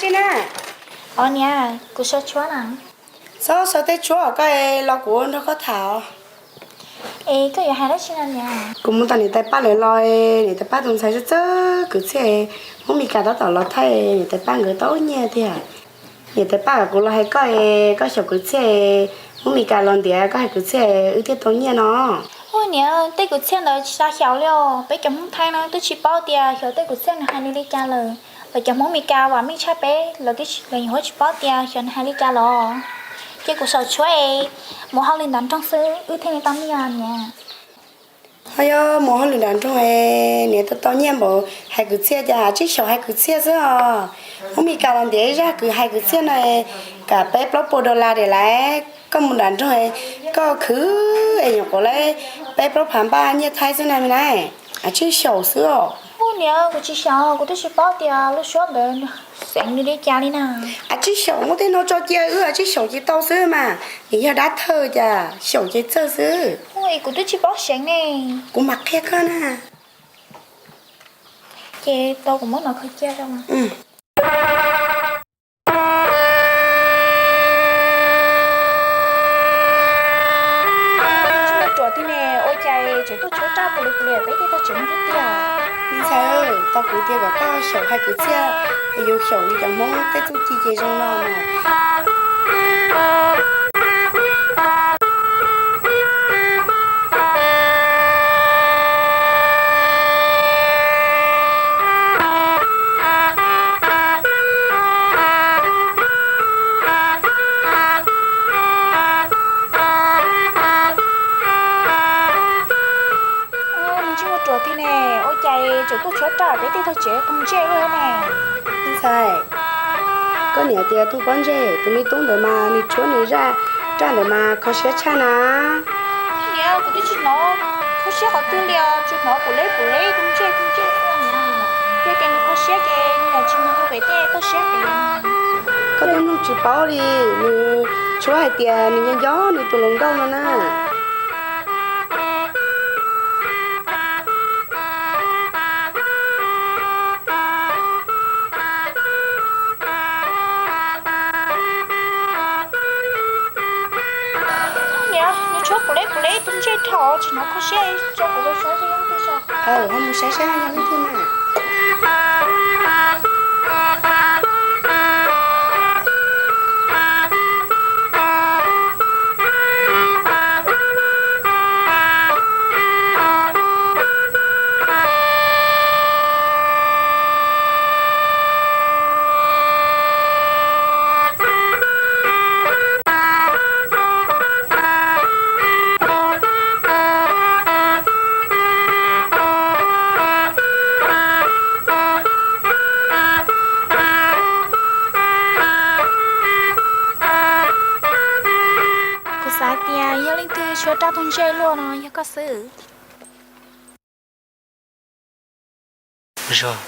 Tsis na. Os niam, kuv sau tshuab na. Txhob sau tej tshuab os, koj los kuv ua nrog koj tham. Es koj yuav hais dab tsi no niam? Kuv mus tom niam tais Paj lawv los, niam tais Paj tus ntxhais txawj txawj kwv txhiaj, Hmoob Mes Kas tab tom los thaij, niam tais Paj nkawd tau nyiaj tiag. Niam tais Paj kom kuv los hais koj, koj xyaum kwv txhiaj, Hmoob Mes Kas los ntiav koj hais kwv txhiaj wb thiaj tau nyiaj no. Ua niam, tej kwv txhiaj ntawd tsis xav xyaum li os, peb cov Hmoob Thaib no twb tsis paub tias xyaum tej kwv txhiaj nws hais nws li cas lawm. Los cov Hmoob Mes Kas vam meej tshaj peb los twb tsis, los nyuam qhuav tsis paub tias xyov nws hais li cas los. Ces kuv sau tshuab es mus hauj lwm nram nroog xwb wb thiaj li tau nyiaj niam. Ho yog mus hauj lwm nram nroog es niam tau tau nyiaj npaum hais kwv txhiaj cas tsib xyoos hais kwv txhiaj xwb os. Hmoob Mes Kas los ntiav ib zaj kwv hais kwv txhiaj no kam peb plaub puas dollar diam lawm. Koj mus nram nroog es koj khwv es nyuam qhuav lawm peb plaub phav npaj nyiaj Thaib xwb na me na. Tsib xyoos xwb os. Ua niam, kuv tsis xyaum, kuv twb tsis paub tias lub suab ntawd xeem nws li cas li na. Tsib xyoos muaj tej no tso cia wb tsib xyoos ces tau xwb mas, nws yog dab thawj cas xyaum ces txawj xwb. Kuv twb tsis paub xeem ne. Kuv mam qhia koj na. Ces tau kuv muab no kho cia rau. Tsis muaj ruam tiag ne, ua cas tseem tuaj tshuab raj puas li puas li peb tej tog tseem muaj thiab tiag. Me ntxhais, tau kuv tias kom koj xyaum hais kwv txiaj, yus xyaum yus cov Hmoob tej txuj ci ces zoo no. Nws tsis muaj ruam tiag ne, ua cas tseem tuaj tshuab raj peb tej tog tsev qub ntsej luaj ne. Me ntxhais, koj niam tias tus pob ntseg, tus me tub ntawd mas nws tshuab nws zaj raj ntawd mas kho siab tshaj na. Niam, kuv twb tsis hnov kho siab qhov twg li os, tsuas hnov pum leb pum leb tus ntsej tus ntsej xwb niam. Yog tias nws kho siab ces nws yuav tsis mus hu pem tej toj siab pem. Koj twb mloog tsis paub li, nws tshuab hais tias nws nco nco nws tus hluas nkauj no na. Niam, nws tshuab pum leb pum leb tus ntsej dhau tsis hnov kho siab, tso kuv los saib seb yog leej twg. Ho mus saib saib yog leej twg na. Kuv xav tias yog leej twg tshuab raj tus ntsej luaj no yog koj xwb. Zog,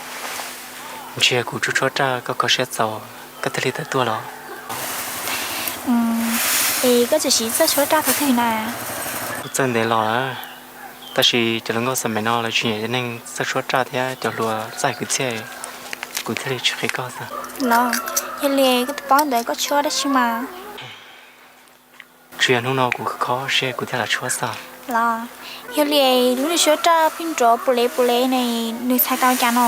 ntsia kuv tshuab tshuab raj koj kho siab txaus, koj thiaj li tawm tuaj los? Es koj tseem siv txawj tshuab raj thaum twg na? Kuv txawj ntev los lawm, tab sis cov hluas nkauj xav me no lawv tsis nyiam cov neeg txawj tshuab raj thiab cov hluas txawj hais kwv txhiaj, kuv thiaj li tsis qhia koj xwb. Los, yog li koj tus pob ntawd koj tshuab dab tsi mas? Tsuas yog hnub no kuv kho siab kuv thiaj los tshuab xwb. Los, yog li lub nws tshuab raj pheej nrov pum lev pum lev ne, nws txhais tau cas no?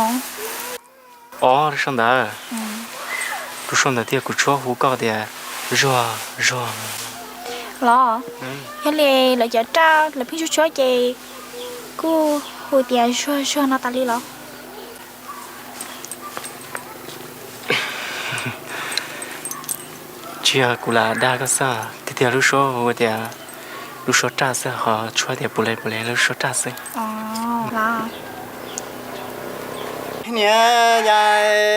Os, lub suab ntawd, lub suab ntawd thiaj kuv tshuab hu koj tias Zuag, Zuag. Los, yog li lawv cov raj lawv pheej tshuab tshuab ces kuj hu tias Zuag, Zuag no tas li los? Tsis yog kuv lam dag koj xwb, tiag tiag lub suab hu tias lub suab raj xwb, ho tshuab tias pum lev pum lev lub suab raj xwb. Niam yais,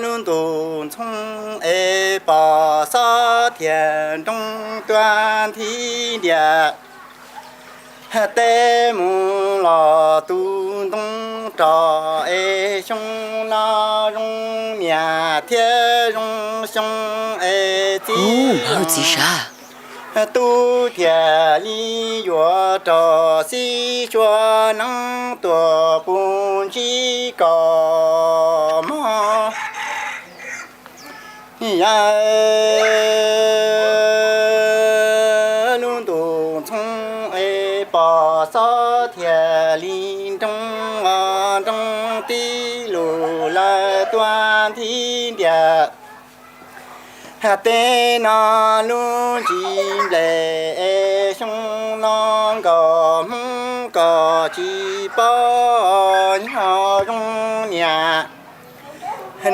lub ntuj ntxhoo es pom xob thiaj nroo tuaj nthi ntias. Tej mus los tu ntoo rog es xyoo no zoo niam thiab zoo xyoo es txiv. Ub, txiv sav, Tub thiaj li yuav rau xib sua neeb tuaj puv ntsib kom mog. Yawg lub ntuj ntxhoo es pom xob thiaj li nroo, nroo tib lus lawm tuaj nthi ntiag. Tej no lub ntsis nplej es xyoo no nkaus hmoob kom tsis paub nyob zoo niam.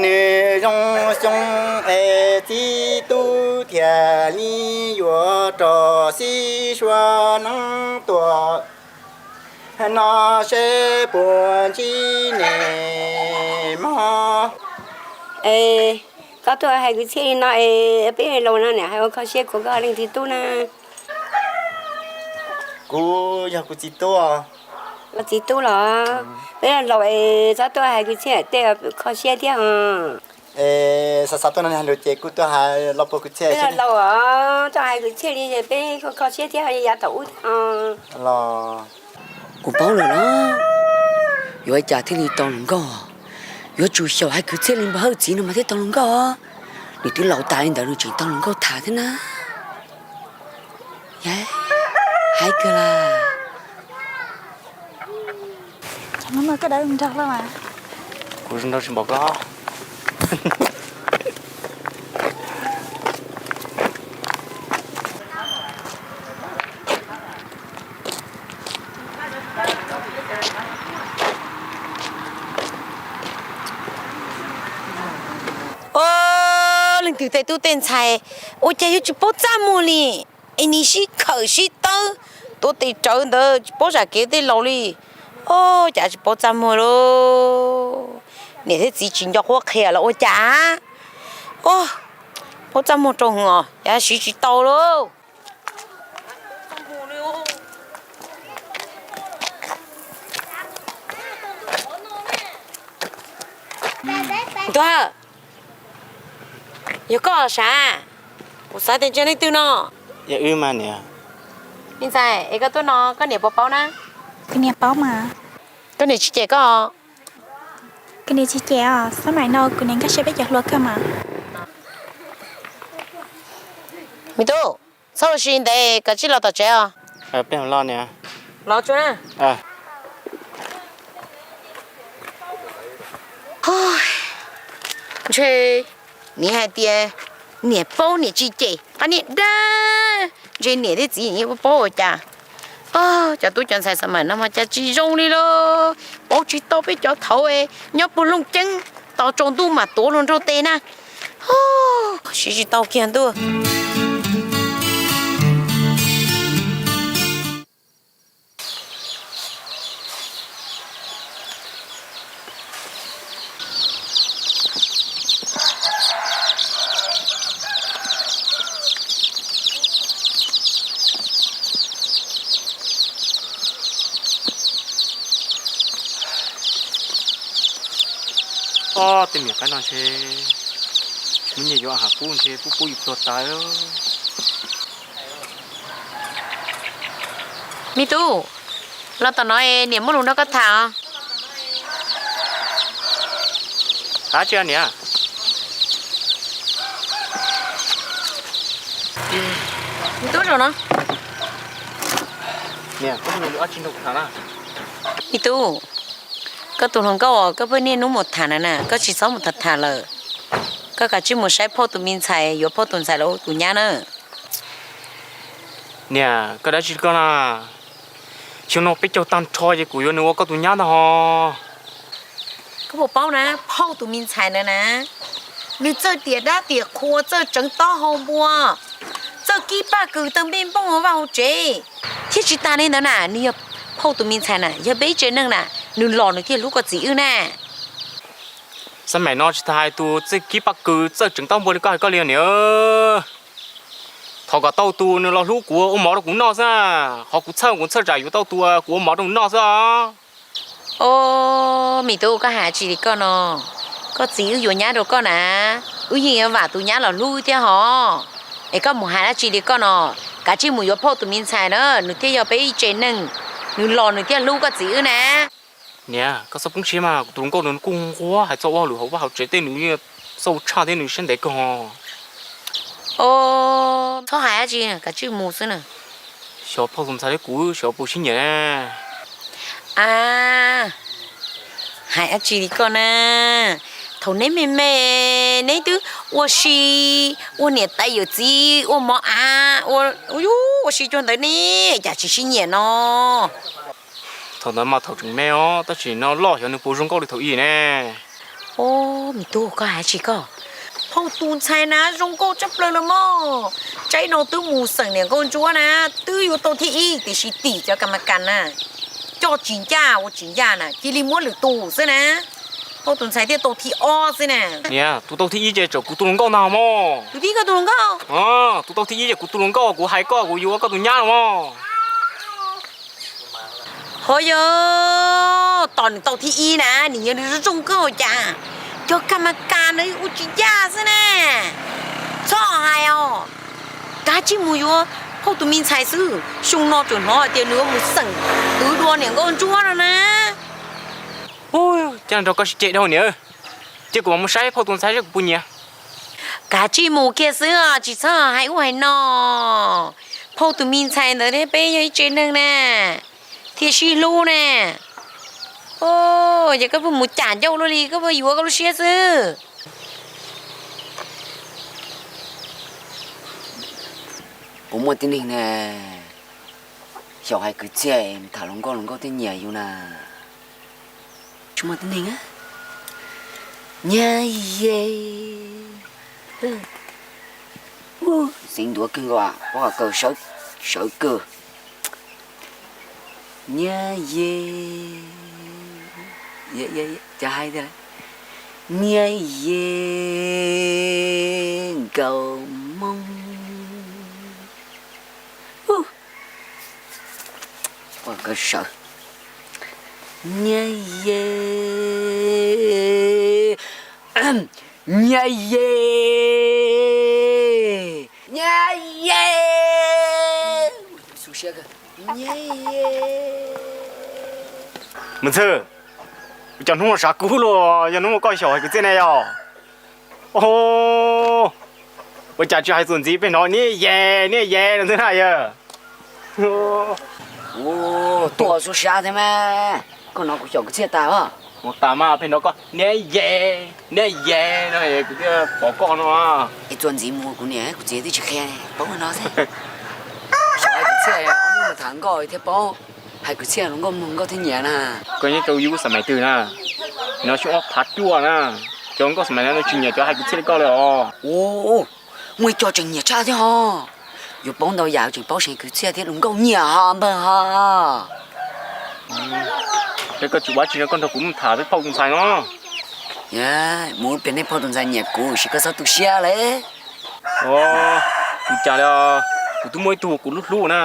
Nws zoo xyoo es txiv tub thiaj li yuav rau xib sua neeb tuaj no seb puas ntsib niam mog. Es koj tuaj hais kwv txhiaj li no es peb laus no niam hais ua kho siab khuav koj leej txiv tub na. Kuv yog kuv txiv tub. Koj txiv tub los? Peb laus es txhob tuaj hais kwv txhiaj tej kho siab thiab os. Es xav xav tuaj no hais lus ces kuj tuaj hais los puag kwv txhiaj. Peb laus os, txhob hais kwv txhiaj li peb kho siab thiab yav thaum ub thiab os. Kuv paub lawm los, yuav ua cas thiaj li tau hluas nkauj? Yuav tsum xyaum hais kwv txhiaj li npawg Hawj txiv no mas thiaj tau hluas nkauj. Nws twb laus tas li ntawd nws tseem tau hluas nkauj tham thiab na. Hais kawg las. Kuv nrog tsis npaum koj. Os, leej twg tej tub tej ntxhais ua cas yuav tsis paub txaj muag li, es nim sib khawm sib tawb tuav tes rawv ntawd tsis paub zam kev tej laus li. Os, cas tsis paub txaj muag lauj. Niam thiab txiv tsis nco qhuab qhia los ua cas. Os, paub txaj muag rau hwv os, cas siv tsis tau lauj. Tuag, yog koj sav? Kuv xav tias ntsia leej twg no. Yog wb mas niam. Me ntxhais, es koj tuaj no koj niam puas paub na? Kuv niam paub mas. Koj niam tsis cem koj? Kuv niam tsis cem os, xab maim no kuv niam nkag siab peb cov hluas kawg mas. Me tub, txhob ua si ntev, koj tsij los tom tsev os. Los tsuav na. Ntshe niam hais tias niam paub niam tsis cem, qab niam dag, ntshe niam thiab txiv yeej paub ua cas. Cov tub cov ntxhais xab maim no mas cas tsis zoo li lauj, paub tsis tau peb cov thaud nyob puag Looj Ceeb, tos tsaus ntuj mam tuav hluas nraug tes na. Siv tsis tau kiag ntuj. Ob, tej niam qaib no ntshe tsis muaj nyiaj yuav has pub, ntshe pub pub yus pluag tas. Me tub, los tom no niam muaj lus nrog koj tham os. Hab tsi niam? Me tub, koj tus hluas nkauj uas koj pheej niaj hnub mus tham na na, koj tsis txhob mus tham tham lawm. Koj kav tsij mus saib phauj tus me ntxhais, yuav phauj tus ntxhais los ua tus nyab na. Niam, koj dab tsi koj na? Xyoo no peb caug tag nrho ces kuv yuav nws ua koj tus nyab ntag hos. Koj puas paub na, phauj tus me ntxhais ntawd na, nws txawj tiam dab tiam qhua, txawj tseev taub hau npua, txawj kib paj kws taw npej npoo hauv vaj hauv tsev. Thiab tsis tas li ntawd na, nws yog phauj tus me ntxhais na, yog peb ib tsev neeg na, nws los nws thiaj hlub koj txiv wb na. Xab maim no tsis tas hais tus txawj kib paj kws txawj tseev taub npua li koj hais koj li niam. Thov kom tau tus nws los hlub kuv, ua mov rau kuv noj xwb. Qhov kuv txhawj kuv txhawj tsam yuav tau tus kuv ua mov rau nws noj xwb os. Os, me tub, koj hais dab tsi li koj no? Koj txiv wb yuav nyab rau koj na, wb yeej yuav vam tus nyab los hlub wb thiab hos. Es koj mus hais dab tsi li koj no? Kav tsij mus yuav phauj tus me ntxhais na, nws thiaj yog peb ib tsev neeg, nws los nws thiaj hlub koj txiv wb na. Niam, koj txhob poob siab mas, kuv tus hluas nkauj nws kuj nquag hais txog ua hauj lwm hauv vaj hauv tsev tej, nws yeej txawj ua tshaj thiab nws siab ntev kawg. Txhob hais dab tsi, kav tsij mus xwb na. Xyov phauj tus ntxhais thiab kuv xyov puas sib nyiam na. A, hais dab tsi li koj na? Thaum neb me me, neb twb ua si, ua niam tais yawm txiv, ua mov av, ua, ua si cuag ntawd ne, cas tsis sib nyiam no? Thaum ntawd mas thaum tseem me os, tab sis no loj xyov nws puas zoo nkauj li thaum ub ne. Ob, me tub, koj hais dab tsi koj? Phauj tus ntxhais na zoo nkauj tshaj plaws los mas. Tsaib no twb mus xeem niam nkauj ntsuab na, twb yuav tau thib ib, tiam sis tim cov kas mas kas na, coj tsis ncaj ua tsis ncaj na, cia li muab lwm tus xwb na. Phauj tus ntxhais thiaj tau thib ob xwb na. Niam, tus tau thib ib ces tsam kuv tus hluas nkauj ntag mog. Tus thib koj tus hluas nkauj? Tus tau thib ib ces kuv tus hluas nkauj, kuv hais koj kuv yuav koj tus nyab los mog. Ho yog, tos nws tau thib ib na, nws yog nws zoo zoo nkauj cas, cov kas mas kas na ua tsis ncaj xwb na. Txhob hais os, kav tsij mus yuav phauj tus me ntxhais xwb, xyoo no tseem hnov hais tias nws yuav mus xeem twv dua niam nkauj ntsuab no na. Ua cas nrog koj sib ceg dhau niam, cia kuv mam mus saib phauj tus ntxhais seb kuv puas nyiam. Kav tsij mus kiag xwb os, tsis txhob hais ub hais no. Phauj tus me ntxhais ntawd thiab peb yog ib tsev neeg na, thiaj sib hlub ne. Ces koj pheej mus cam ncauj luaj li, koj pheej yuav koj lub siab xwb. Puas muaj tib neeg ne, xyaum hais kwv txhiaj tham hluas nkauj, hluas nkauj thiaj nyiam yus na? Tsis muaj tib neeg. Nyias ye, xeev ntuav kawg nkaus, pob kawg sawv kawg. Nyias ye, cov hais tias, nyias ye nkaus moo. Pob kawg sawv. Nyias ye, nyias ye, nyias ye. Mus Ntxhw, ua cas hnub no sav kub luaj, yog hnub no koj xyaum hais kwv txhiaj ne yog? Ua cas tsis hais txuas ntxiv peb hnov niam ye, niam ye no xwb na yog? Tuaj xub sab thiab mas, koj hnov kuv xyaum kwv txhiaj tas os. Mus tas mas pheej hnov koj niam ye, niam ye no kuv thiaj pom koj no. Es txuas ntxiv mus kuv niam kuv txiv twb tsis qhia, paub no xwb. Xyaum hais kwv txhiaj, ob hnub mus tham nkauj thiaj paub, hais kwv txhiaj hluas nkauj mloog nkauj thiaj nyiam na. Koj nyob rau yus xab mais twg na? No xyoo ob phav cuaj na, cov nkauj xab mais no tsis nyiam cov hais kwv txhiaj li koj li os. Muaj ib co tseem nyiam tshaj thiab ho. Yuav paub ntau yam tseem paub seev kwv txhiaj thiab hluas nkauj nyiam ho npawg ho. Peb koj tsis ua tsi no koj nrog kuv mus tham peb phauj tus ntxhais no. Mus ib pliag nej phauj tus ntxhais nyiam kuv sis koj txhob tu siab li. Ua cas li, kuv twb muaj ib tug kuv hlub hlub na,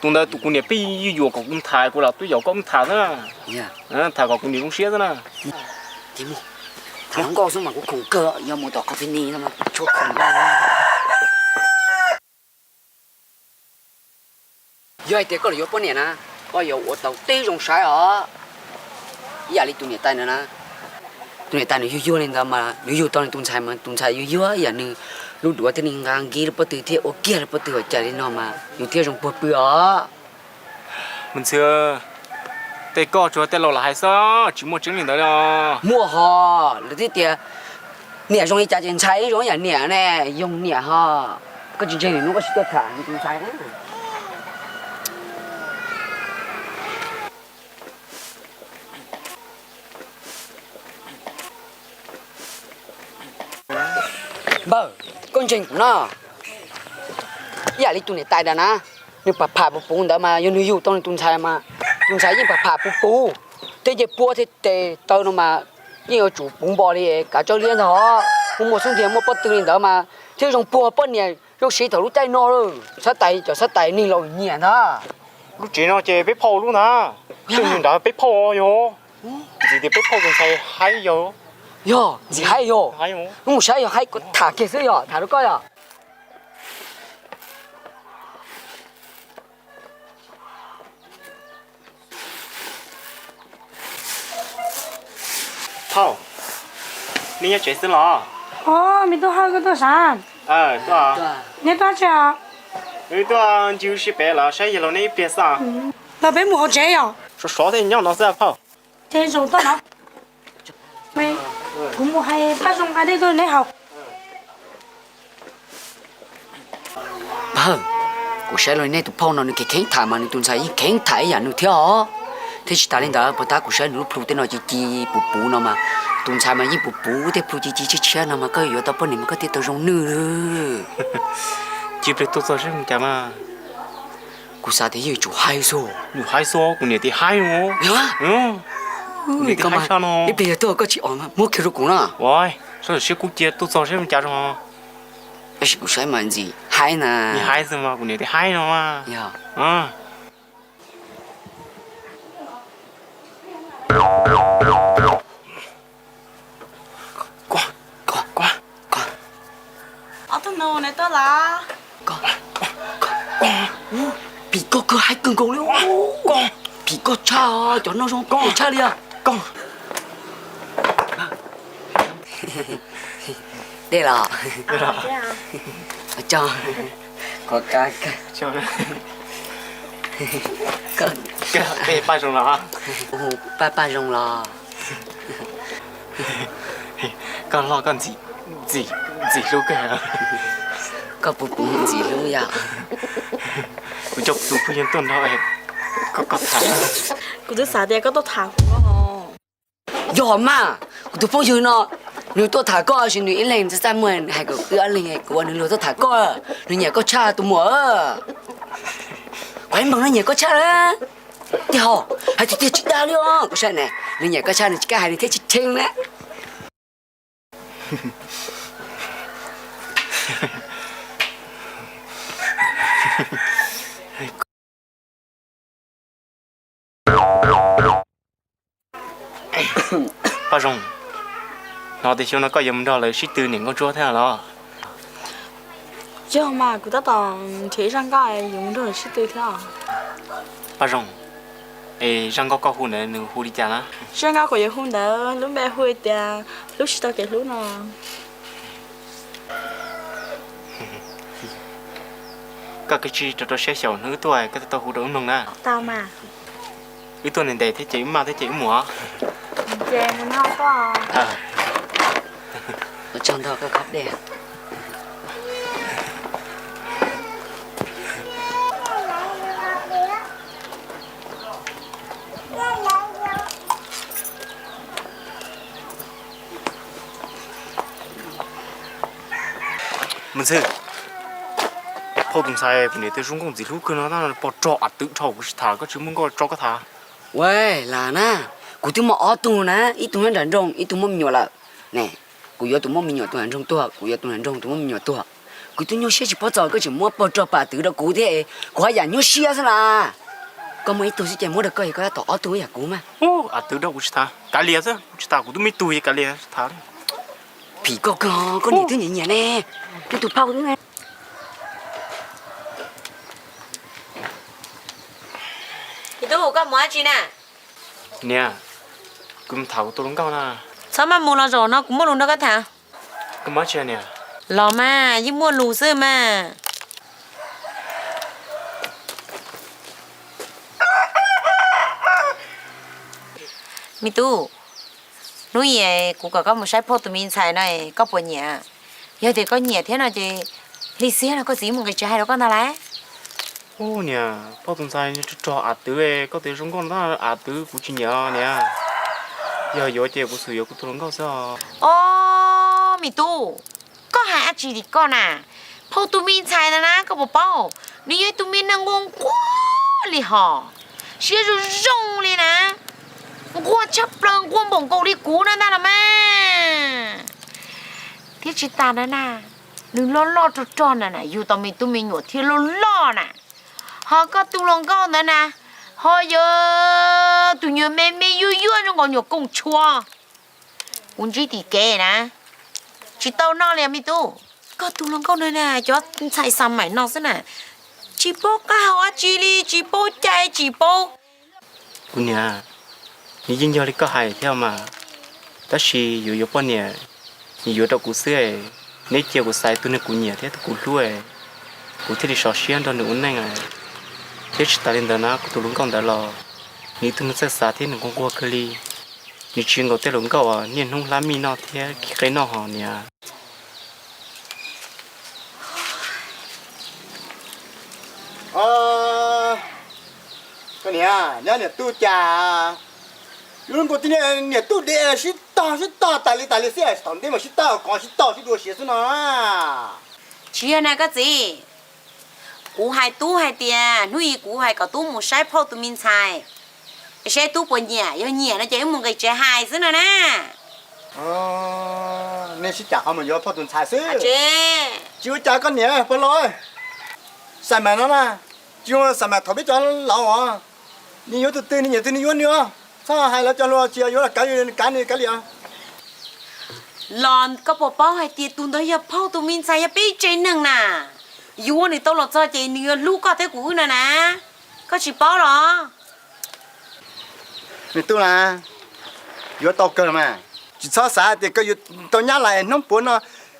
tus ntawd tus kuv niam pheej yuam yuam kom kuv tham, kuv los twb yaum koj mus tham xwb na. Tham kom kuv niam zoo siab xwb na. Tham hluas nkauj xwb mas kuv khoom kawg, yog mus tom company no mas tshuav khoom. Yog hais tias koj los yuav poj niam na, koj yuav ua tau tib zoo saib os. Ib yam li tus niam tais ntawd na, tus niam tais nws yug yuag li ntawd mas nws yug tau nws tus ntxhais mas tus ntxhais yuag yuag ib yam nws lub duav thiaj li nqa nkib lub pob tw thiab ua kiag lub pob tw ua cas li no mas nws thiaj zoo puag pw os. Mus Ntxhw, tej koj tsuas tej laus lam hais xwb, tsis muaj tseeb li ntawd li os. Muaj ho, lawv thiaj tias niam zoo li cas ces ntxhais zoo ib yam niam ne, yoog niam ho. Koj tsis ntseeg nws hnub koj sim tuaj tham nws tus ntxhais. Npawg, koj ntseeg kuv no, ib yam li tus niam tais ntawd na, nws pham pham puv puv ntawd mas yog nws yug tau nws tus ntxhais mas tus ntxhais yeej pham pham puv puv, tej ncej puab thiab tes taw no mas yeej yuav tsum puv npo li kav tsawb liab ntag os. Muaj muaj xub ntiag muaj pob tw li ntawd mas thiaj zoo puag poj niam zoo siv thaum lub caij no lawm. Xav tais cov xav tais neeg laus nyiam ntag. Lub tsev no ces peb phauj lub ntag. Tej nrad peb phauj yog. Ntxim tias peb phauj tus ntxhais haib yog. Yog ntxim haib yog. Mus saib yog haib kuv tham kiag xwb yog, tham rau koj yog. Phauj, nej nyob tsev xwb los? Os, me tub Hawj, koj tuaj sav? Neb tuaj tsi os? Wb tuaj ncig ua si pem los saib yawg laus neb ib pliag xwb. Los peb mus hauv tsev yom? Sov sov thiaj nyob no xwb phauj. Ces zaum tuaj no, kuv mus hais Paj Zoo nqa dej tuaj neb haus. Pag, kuv saib los nej tus phauj no nws kheev kheev tham mas nws tus ntxhais yeej kheev tham ib yam nws thiab os. Thiab tsis tas li ntawd, puag ta kuv saib nws lub plhu tej no ci ci puv puv no mas, tus ntxhais mas yeej puv puv tej plhu ci ci tshiab tshiab no mas koj yuav tau poj niam mas koj thiaj tau zoo nws. Ci pliag tuaj txog seb mus cas mas. Kuv xav tias yeej yuav tsum haib xwb. Yus haib xwb, kuv niam tij haib no. Ib pliag yog tuaj koj tsis os muab kiag rau kuv na. Ua, sab tam siab kub cia tuaj txog seb mus cas zoo. Tab sis kuv saib mas ntxim haib na. Haib xwb mas kuv niam tij haib no. Yog. Ob tug nus nws tuaj los? Phim koj kawg haib kawg nkaus li. Phim koj tshaj, cov noj zoo koj tshaj li os. Dej los? Qhov, qhov kab kawg. Paj Zoo los? Paj, Paj Zoo los? Koj loj koj ntxim, ntxim, ntxim hlub kawg. Koj puas puv ntxim hlub yom? Kuv coj kuv tus phooj ywg tuaj nrog koj tham. Kuv twb xav tias koj tuaj tham kuv. Yog mas, kuv tus phooj ywg no, nws tuaj tham koj, tab sis nws ib leeg txaj muag hais kom wb ob leeg, kuv ua nws luag tuaj tham koj, nws nyiam koj tshaj tus muam. Kuv hais mas nws nyiam koj tshaj na. Tiag hos, hais tiag tiag tsis dag li os, kuv saib ne, nws nyiam koj tshaj nws tsis kam hais nws thiaj tsis tshee na. Paj Zoo, hnov tias xyoo no koj yuav mus nrog lawv sib tw niam nkauj ntsuab thiab los? Yog mas, kuv tab tom nrhiav ib zaj nkauj yuav mus nrog lawv sib tw thiab. Paj Zoo, es zaj nkauj koj hu ntawd nws hu li cas na? Zaj nkauj kuv yuav hu ntawd lub npe hu tias hlub tsis tau kev hlub no. Koj kav tsij rau rau siab xyaum hnub wb tuaj koj thiaj tau hu rau wb mloog na. Tau mas. Wb tuaj ntev ntev thiab ces wb maj thiab ces wb mus. Ces mus nrog koj. Ua tsaug ntau koj khob dej. Me ntxhw, phauj tus ntxhais kuv niam tej zoo nkauj ntxim hlub kawg no, pog rog av twv dhau kuv tsis tham koj tsis muaj nkauj tso koj tham. Ua, lam na, kuv twb muaj ob tug na, ib tug nyob nram nroog, ib tug muaj me nyuam lawm. Ne, kuv yuav tus muaj me nyuam tus nram nroog tuag, kuv yuav tus nram nroog tus muaj me nyuam tuag. Kuv twb nyuaj siab tsis paub txaus koj tseem muab pog rog pam twv rau kuv thiab, kuv haj yam nyuaj siab xwb na. Koj muaj ib tug xwb ces muab rau koj es koj tab tom ob tug ib yam kuv mas. Av twv rau kuv tsis tham, kav liam xwb, kuv tsis tham, kuv twb muaj ib tug es kav liam tsis tham. Phim koj kawg, koj niam twb nyiam nyiam ne, koj tus phauj xwb ne. Tub, koj mus dab tsi na? Niam, kuv mus tham kuv tus hluas nkauj na. Txhob maj mus, los zaum no kuv muaj lus nrog koj tham. Koj mus dab tsi niam? Los mas, yeej muaj lus xwb mas. Me tub, hnub i kuv kom koj mus saib phauj tus me ntxhais no, koj puas nyiam? Yog tias koj nyiam thiab no ces hli xiab no koj txiv muaj nqis tsev hais rau koj ntag lauj. Ub niam, phauj tus ntxhais rog rog av twv, koj tias zoo nkauj ntag, av twv kuv tsis nyiam niam. Yog yuav ces kuv xum yuav kuv tus hluas nkauj xwb os. Ob, me tub, koj hais dab tsi li koj na? Phauj tus me ntxhais ntawd na koj puas paub, nws yog ib tug me neeg nquag nquag li hos, siab zoo zoo li na, nquag tshaj plaws, nquag npaum nkaus li kuv no ntag los mas. Thiab tsis tas ntawd na, nws loj loj rog rog na na, yug tau me tub me nyuam thiab loj loj na. Ho koj tus hluas nkauj ntawd na, ho yog tus nyuam me me yuag yuag zoo nkaus nyuam kooj tshua. Kuv ntsib tim kev na, tsis tau noj li me tub. Koj tus hluas nkauj ntawd na, cov ntxhais xa maim no xwb na, tsis paub qab hau dab tsi li, tsis paub cai tsis paub. Kuv niam, nws yeej yog li koj hais thiab mas. Tab sis yuav yuav poj niam, nws yuav rau kuv xwb. Neb cia kuv xaiv tus neeg kuv nyiam thiab tus kuv hlub, kuv thiaj li sov siab nrog nws ua neej. Thiab tsis tas li ntawd na, kuv tus hluas nkauj ntawd los nws ib tug neeg txawj xav thiab nws nquag nquag kawg li. Nws tsis zoo nkaus tej hluas nkauj uas niaj hnub hlab mij noj thiab khib qe noj hos niam. Koj niam, nyob niam tub cas, lub npua tib niag niam tub de sib tog sib tog tas li tas li xwb, thaum ntej mas sib tog kov sib tog sib dua siav xwb no. Tsis yog na koj txiv, kuv hais tub hais tias hnub ib kuv hais kom tub mus saib phauj tus me ntxhais, saib tub puas nyiam, yog nyiam no ces wb mus nqis tsev hais xwb no na. Nej sib cam qhov mus yuav phauj tus ntxhais xwb. Tsis ua cas koj niam pog laus, Xaim Maim no na, tsis yog Xaim Maim thaum peb cov laus os, nws yuav tus twg nws nyiam twg nws yuav nws os. Txhob hais lawv cov hluas, tsis yog yuav los kav kav nws kav li os. Los koj puas paub hais tias tus ntawd yog phauj tus me ntxhais, yog peb tsev neeg na. Yuav nws tau los txog ces nws yuav hlub koj thiab kuv wb no na. Koj tsis paub los? Me tub na, yuav tau kawg mas, tsis txhob xav tias koj yuav tau nyab lais hnub puav no.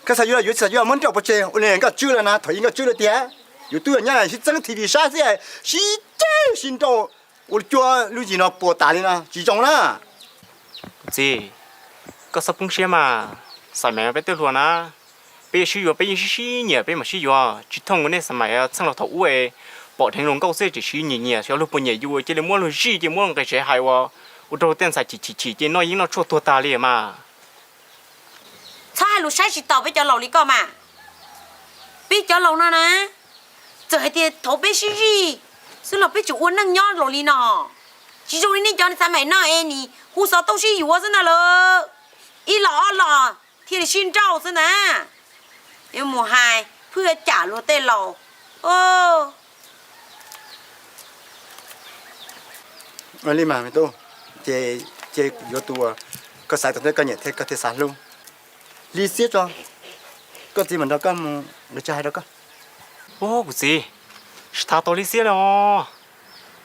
Koj xav yuav los yuav, tsis xav yuav los muab nrauj pov tseg ua li nkauj tswb lawm na. Thaum ib nkauj tswb lawm tiag, yus twb yog nyab lais sib txeeb thim vim sab xwb, sib ceg sib nrauj ua cuag lub yim no puas tas li no tsis zoo na. Kuv txiv, koj txhob poob siab mas, Xaim Maim peb twb hluas na, peb yuav sib yuav peb yeej sib sib nyiam peb mam sib yuav, tsis thooj nej Xaim Maim txheej laus thaum ub pom dheev hluas nkauj xwb tiam sis nyiam nyiam xyov luag puas nyiam yus cia li muab luag zij cia li muab luag nqis tsev hais ua, ua rau tej ntxhais chim chim chim cia li noj yeeb noj tshuaj tuag tag li mas. Txhob hais lus saib tsis taus peb cov laus li koj mas. Peb cov laus no na, txawm hais tias thaum peb sib zij xwb los peb tseem ua neej nyob laus li no. Tsis zoo li nej cov Xaim Maim no es nim hu xov tooj sib yuav xwb ntag lawm. Ib los ob los thiaj li sib nrauj xwb ntag. Yuav mus hais phwj cam luag tej laus. Li mas me tub, ces, ces yuav tus uas koj xav tau thiab koj nyiam thiab koj thiaj xav hlub. Li siab tso, koj txiv mam nrog koj mus nqis tsev hais rau koj. Kuv txiv, tsis tas tau li siab li os.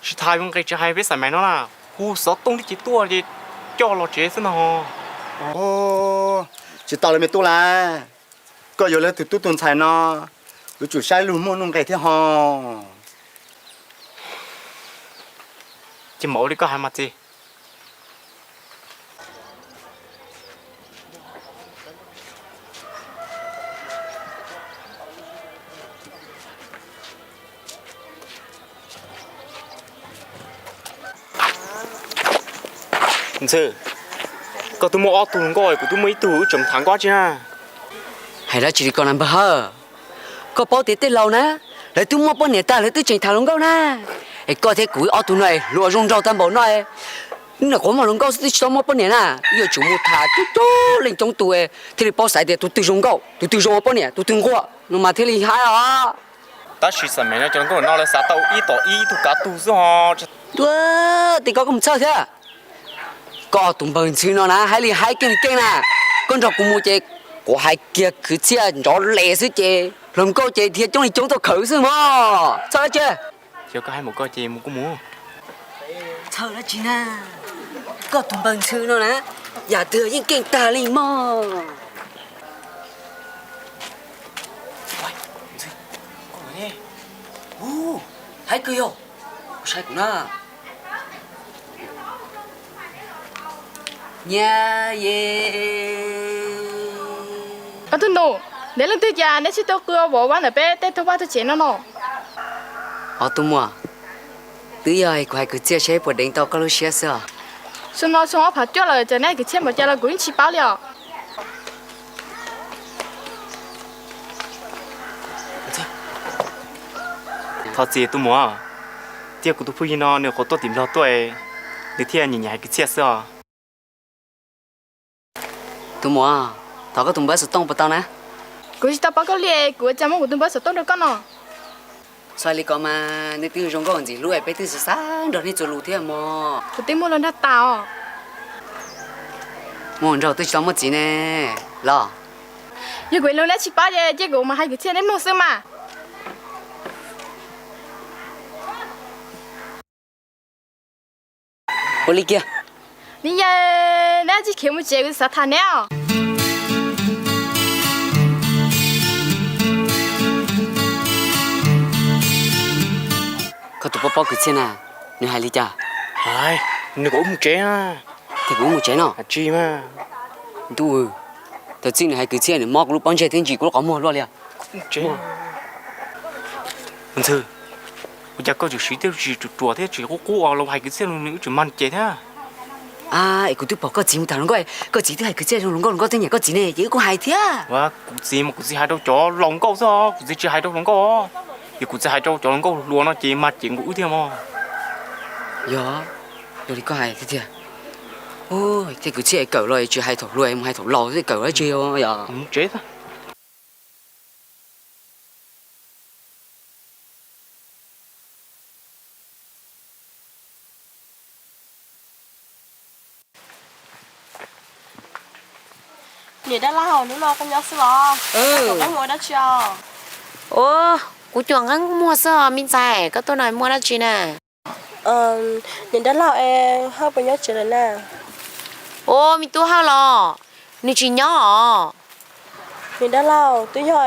Tsis tas yuav nqis tsev hais peb Xaim Maim no na, hu xov tooj tib ce tuaj ces coj los tsev xwb no. Tsis tau li me tub lauj, koj yuav lawv tus tub tus ntxhais no, yuav tsum saib lus muaj nuj nqis thiab ho. Ces mam ua li koj hais mas txiv. Ntxhw, koj twb muaj ob tug hluas nkauj, kuv twb muaj ib tug, wb tseem tham nkauj tsi na. Hais dab tsi li ko na npawg Hawj? Koj paub tias tej laus na, lawv twb muaj poj niam tag lawv twb tseem tham hluas nkauj na. Es koj thiab kuv ob tug no hluas zoo nraug tag npaum no, nim qhuav muaj hluas nkauj xwb twb tsis tau muaj poj niam na. Wb yuav tsum mus tham coob coob leej coob tus thiaj li paub xaiv tias tus twg zoo nkauj, tus twg zoo ua poj niam, tus twg nquag no mas thiaj li haib os. Tab sis xam meem no cov hluas nkauj no lawv xav tau ib tom ib tug kav tug xwb ho. Tuab, tej koj koj mus txhawj thiab. Koj tus npawg Ntxhw no na haib li haib keej li keej na. Koj nrog kuv mus ces kuv hais kiag kwv txhiaj nrov les xwb ces hluas nkauj ces dhia coob li coob tuaj khawm xwb mog. Txhawj dab tsi? Yog koj haib mus koj ces mus kuj mus. Txhawj dab tsi na? Koj tus npawg Ntxhw no na, yam twg yeej keej tag li mog. Haib kawg yog, saib kuv na. Nyab ye. Ob tug nus, neb leej twg cas neb tsis tau qw vov vab ntawm peb tej tug vaj tug tsev no no? Ob tug muam, twb yog kuv hais kwv txhiaj seb puas deev tau koj lub siab xwb os. Xyoo no xyoo ob phav cuaj lawm, txawm neb hais kwv txhiaj npaum cas los kuv yeej tsis paub li os. Thov txim tus muam, thiab kuv tus phooj ywg no nws qhuav tuaj tim Nplog tuaj, nws thiaj nyiam nyiam hais kwv txhiaj xwb os. Tus muam, thov koj tus npawb xov tooj puas tau na? Kuv tsis tau paub koj li, kuv ua cas muab kuv tus npawb xov tooj rau koj no? Txhob li ko mas, nej twb zoo nkauj ntxim hlub, peb twb xav xav nrog nej txuas lus thiab mog. Kuv twb muaj hluas nraug tas os. Muaj hluas nraug twb tsis tau muaj txiv ne, los. Yog kuv hluas nraug tsis paub ces cia kuv mus hais kwv txhiaj neb mloog xwb mas. Ua li kiag. Ni yawg. Neb tsis khiav mus tsev, kuv xav tham neb. Koj tus poj pob kwv txhiaj na, nws hais li cas? Nws kom wb mus tsev na. Tias kuv wb mus tsev no? Tsis mas. Ntuj, thaum txij nws hais kwv txhiaj nws mob kuv lub pob ntseg thiab ntsim kuv lub qhov muag luaj li. Ntxhw, ua cas koj tseem siv tej lus tsis ruam ruam thiab tsis qub qub los hais kwv txhiaj no, nws wb tseem mag ces thiab. Es kuv twb pom koj txiv mus tham hluas nkauj, koj txiv twb hais kwv txhiaj zoo hluas nkauj, hluas nkauj thiab nyiam koj txiv ne, ces wb kuj hais thiab. Kuv txiv mas kuv txiv hais rau cov laus nkauj xwb, kuv txiv tsis hais rau hluas nkauj. Yog kuv txiv hais rau cov hluas nkauj hluas no ces mag ces nkaus wb thiab mog. Yog, yog li koj hais tiag tiag. Tej kwv txhiaj kawm los tsis hais thaum hluas, mus hais thaum laus thiaj kawm dab tsi yom. Niam dab laug, hnub no koj nyob xwb los? Koj ua dab tsi os? Ua, kuv cuam nqeeb muag xwb os me ntxhais, koj tuaj no muaj dab tsi na? Niam dab laug, Hawj puas nyob tsev lawm na? Ua, me tub Hawj los? Nws tsis nyob os. Niam dab laug, twb yog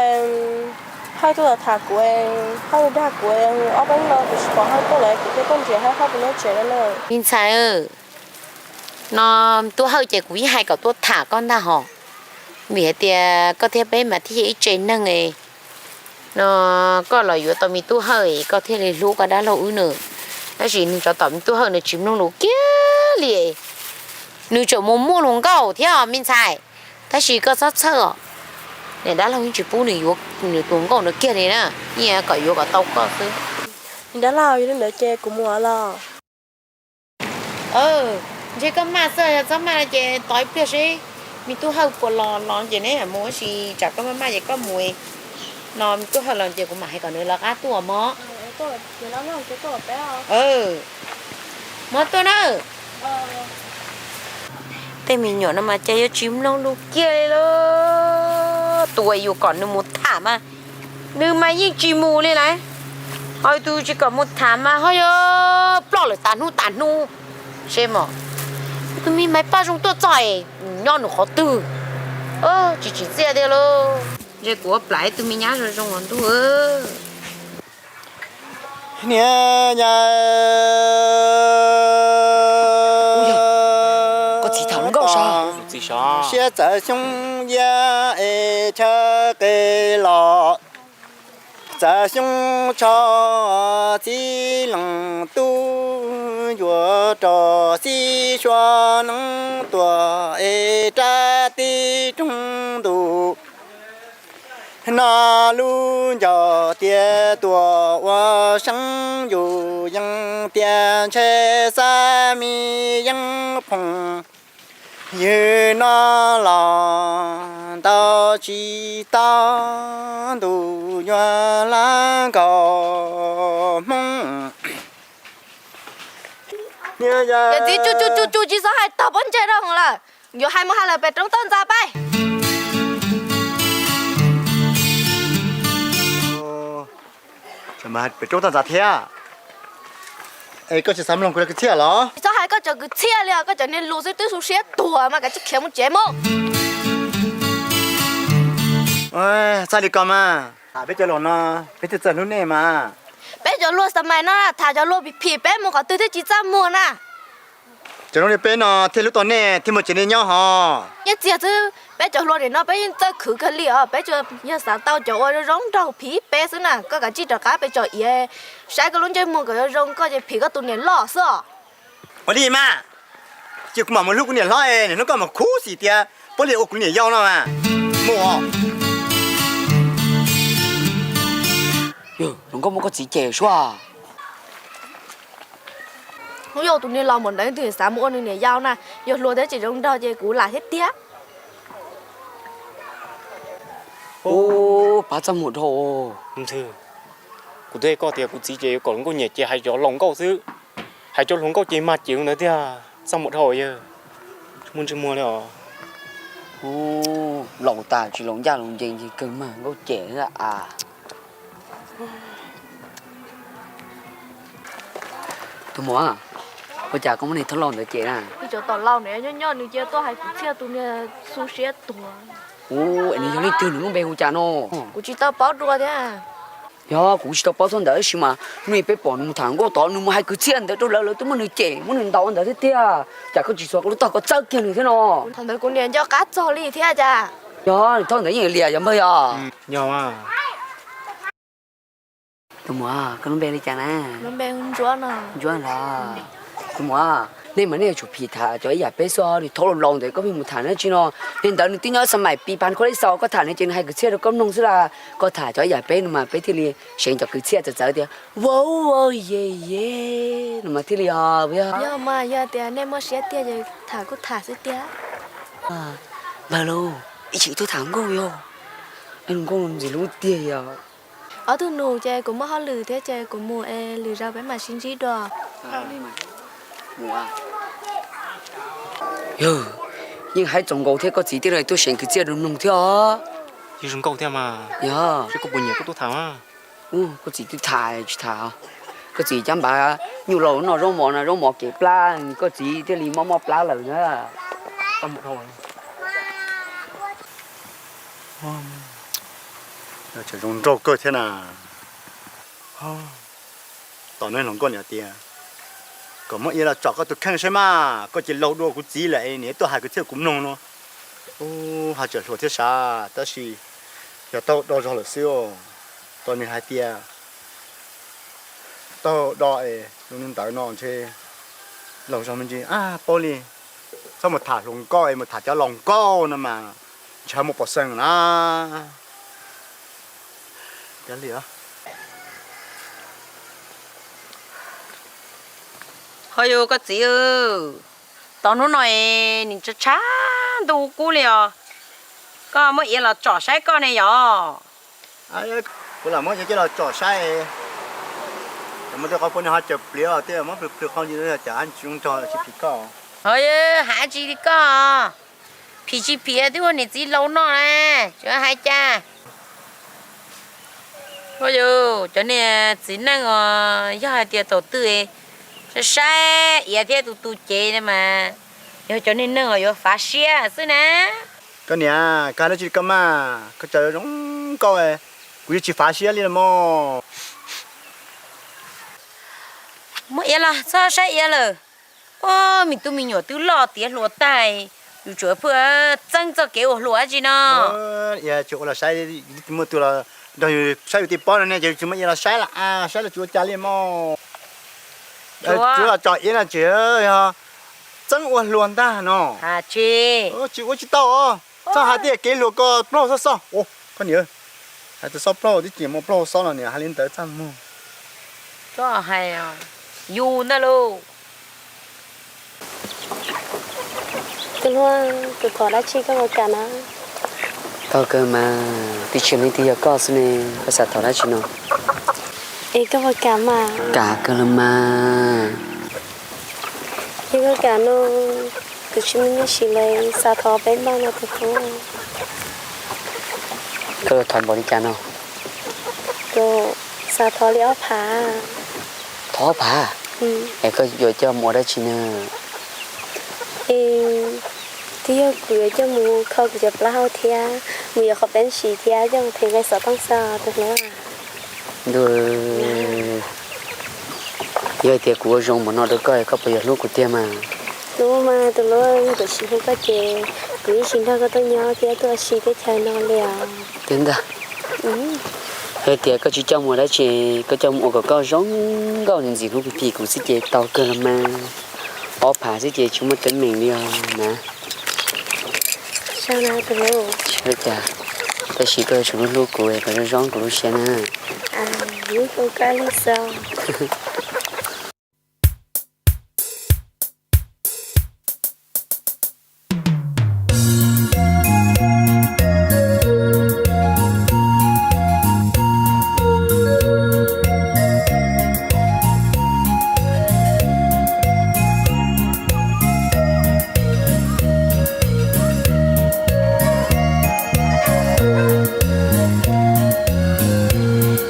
Hawj tuaj tham kuv, Hawj dag kuv, ob peb hnub no kuv tsis pom Hawj tuaj lawm, kuv thiaj tuaj ntsia Hawj puas nyob tsev no na. Me ntxhais, no tub Hawj ces kuv yeej hais kom tuaj tham koj ntag hos, vim hais tias koj thiab peb mas thiaj yog ib tse neeg no, koj los yuav tau me tub Hawj koj thiaj li hlub koj dab laug wb nws. Tab sis nws tsov tom me tub Hawj nws tsis mloog lus kiag li, nws tseem mus muaj hluas nkauj thiab me ntxhais. Tab sis koj txhob txhawj os, niam dab laug yeej tsis pub nws yuav nws tus nkauj no kiag li na, yeej kom yuav kom tau koj xwb. Niam dab laug, yog li ntawd ces kuv mus los? Ntshe koj maj xwb, yog txhob maj no ces tos ib pliag seb me tub Hawj puas los, los ces neb mam mus, tab sis tsam koj maj maj ces koj mus. No me tub Hawj los ces kuv mam hais kom nws lawv qab tuaj mog. Mov tuaj na. Tej me nyuam no mas cas yuav tsis mloog lus kiag li lauj. Tus uas yus kom nws mus tham mas nws mas yeej tsis mus li lauj. Ho tus tsis kom mus tham mas ho yuav ploj lawm tas hnub tas hnub. Seb mog, tus me Maiv Paj zoo tuaj txog es nyob nws qhov twg? Tsis tsim txiaj tiag lauj. Ntshe kuv ua plam ib tug me nyab zoo zoo os ntuj. Niam yau, koj txiv tham hluas nkauj sav. Siab txawv xyoob yaj es chaw qe los, txawv xyoob tsho txiv leej tub, yuav rau txiv suav neeb tuaj es rab tib roog ntuj. No lub ncauj tias tuaj ua seeb yus yeej tias ntshe xav me yeeb phoom. Ywg no los ntau tsis tau ntuj nyuag lab nkaus Hmoob. Yawm txiv, tsuj tsuj tsuj tsuj, tsis txhob hais tag pob ntseg rau hauv lawm. Yuav hais mus hais lawm pem roob toj ntxas peb. Pem roob toj ntxas thiab. Es koj tsis xav mloog kuv cov kwv txhiaj los? Tsis txhob hais koj cov kwv txhiaj li os, koj cov niag lus xwb twb xu siab tuag mas kav tsij khiav mus tsev mus. Txhob li ko mas, peb cov hluas no peb thiaj txawj hlub nej mas. Peb cov hluas xav mais no tham cov hluas phim phim peb mus qhov twg thiaj tsis txaj muag na. Cov hluas li peb no thiaj hlub tau nej thiaj muaj tsev nej nyob hos. Nyob txiag xwb, peb cov hluas nim no peb yeej txawj khwv kawg li os, peb tsuas yog xav tau cov uas zoo zoo nraug phim peb xwb na. Koj kav tsij rov qab pem tsom iav saib koj lub ntsej muag kom zoo zoo, koj ces phim koj tus niam loj xwb os. Ua li mas, cia kuv mam mus hlub kuv niam hlob es hnub koj mam khuv xim tias puab li ua kuv niam yau no mas. Mus os. Yog hluas nkauj muab koj txiv cem suab. Hnub yog tus niag laus npaum ntawd twg xav mus ua nws niam yau na, yog hluas thiab tseem zoo nraug ces kuv lam thiab tiag. Ub, pab txaj muag dhau. Ntxhw, kuv twb hais koj tias kuv txiv ces yuav kom hluas nkauj nyiam ces hais cov laus nkauj xwb. Hais cov hluas nkauj ces mag ces ntawd tiag, txaj muag dhau yawg. Tsis muaj ntsej muag li os. Ub, laus tas tsis laus ncaj laus ncees ces kawg mag nkauj cem a. Tus muam, Ua cas koj muab niag thaub laus ntawd cem na? Ib cov tom laus nws nyob nyob nws cia tuaj hais kwv txhiaj tus niag xu siab tuag. Ua, es nws yog leej twg, nws lub npe hu cas no? Kuv tsis tau paub dua thiab. Yog kuv tsis tau paub txog ntawd tab sis mas hnub peb pom nws mus tham nkauj tod, nws mus hais kwv txhiaj ntawd rau lawv, lawv twb muab nws cem, muab nws ntaus ntawd thiab tiag. Cas koj tsis xuas koj lub taub hau koj txawb kiag nws thiab no? Thaum ntawd kuv niam nco qab txog li thiab cas. Yog, thaum ntawd yeej liam yog npawg yog. Tus muam, koj lub npe li cas na? Ntsuab los. Tus muam, nej mas nej yuav tsum phim tham cov ib yam peb xwb, niag thaub laus laus ntawd koj pheej mus tham na tsi no. Niag ntawd nws twb nyob xab maim pis pas khuav li xaus, koj tham nws ces nws hais kwv txhiaj rau koj mloog xwb las. Koj tham cov ib yam peb no mas peb thiaj li seev cov kwv txhiaj txawv txawv tias vau vau ye ye no mas thiaj li os. Yog mas yog tias nej muaj siab tiag ces tham kuj tham xwb tiag. Npawg lauj, ib tsam tuaj tham nkauj yog, nkauj ntxim hlub tiag yog. Ob tug nus ces kuv muaj hauj lwm thiab ces kuv mus es lwm zaus peb mam sib ntsib dua. Yog, yeej haib txaus nkaus thiab, koj txiv thiaj li tuaj seev kwv txhiaj rau mloog thiab os. Yeej zoo nkauj thiab mas. Yog, koj puas nyiam koj tuaj tham? Koj txiv twb tham tsis tham, koj txiv cab npav nyuj laus noj zaub mov no, zaub mov kev plab, koj txiv thiaj li mob mob plab lawm na. Zoo nraug kawg thiab na. Tom no hluas nkauj niam tias kom muab iav los tsom koj tus kheej saib mas, koj ces laug dua kuv txiv lawm es niam tuaj hais kwv txhiaj kuv mloog no. Ub, hais tseem hluas thiab sav, tab sis yog taub hau do zog lawm xwb. Tau nws hais tias taub hau do es zoo li ntawd no ntshe laug zog me ntsis, paub li. Txhob mus tham hluas nkauj es mus tham cov laus nkauj no mas ntshaw muaj pov xeem na. Ho yus koj txiv, tos hnub no es nim tshav tshav ntuj kub li os, koj muab iav los tsom saib koj ne yom? Kuv lam muab iav coj los tsom saib. Muaj tej qhov puav no ho caws pliav tej muab plhws plhws qhov ntsis cas tsis zoo nraug tsis phim koj. Ho, hais tsis li koj, phim tsis phim twb ua niam txiv laus no na, tsis hais cas. Ua yus cov niag txiv neej os, yog hais tias thaum twg saib saib iav thiab tus tus cev mas yog cov niag neeg uas yuav fav siab xwb na. Koj niam, koj hais dab tsi koj mas, koj tso zoo nkauj, kuv yeej tsis fav siab li los mas. Muab iav los txhob saib iav lawm. Ua, me tub me nyuam twb loj tiav hluas tag, yus tsuas pheej txeeb txoj kev ua hluas dab tsi no. Tsis ua los saib, muaj tus los nrog yus saib yus tej pob no ne ces tsis muab iav los saib lawm, saib los tsis ua cas li mog. Tsuav los tsom iav no tsis yog txeeb ua hluas ntag no. Tsis ua tsis tau os. Txhob hais tias kev hluas ko plaub xob xob. Koj niam, hais tias xob plaub twb tsis muaj plaub xob no niam, hais li ntawd txaj muag. Txhob hais, yus ntag lauj. Tus hluas, kuv thov dab tsi koj puas kam na? Tau kawg mas, tib tsis leej twg yog koj xwb ne, koj xav thov dab tsi no? Es koj puas kam mas? Kam kawg los mas. Yog koj kam no, kuv tsis muaj nyiaj siv lawm, xav thov peb npauj no tus hluas. Koj yuav thov npaum li cas no? Kuv xav thov li ob phav. Thov ob phav? Es koj yuav coj mus ua dab tsi na? Es twb yog kuv yuav coj mus kho kuv cov plaub hau thiab, mus yuav qhov peeb siv thiab coj mus them nqe xov tooj xwb tus hluas. Ntuj, yog tias kuv ua zoo npaum no rau koj, koj puas yuav hlub kuv tiag mas? Hlub mas tus hluas, yog kuv tsis hlub koj ces kuv yeej tsis nrog koj tuaj nyob thiab tuaj ua si teb chaws no li os. Tiag ntag. Yog tias koj tsis coj mus ua dab tsi, koj coj mus ua kom koj zoo nkauj ntxim hlub phim phim kuv xwb ces tau kawg los mas. Ob phav xwb ces tsis muaj teeb meem li os na. Tsis ua cas, tab sis koj yuav tsum hlub hlub kuv kom zoo zoo kuv lub siab na.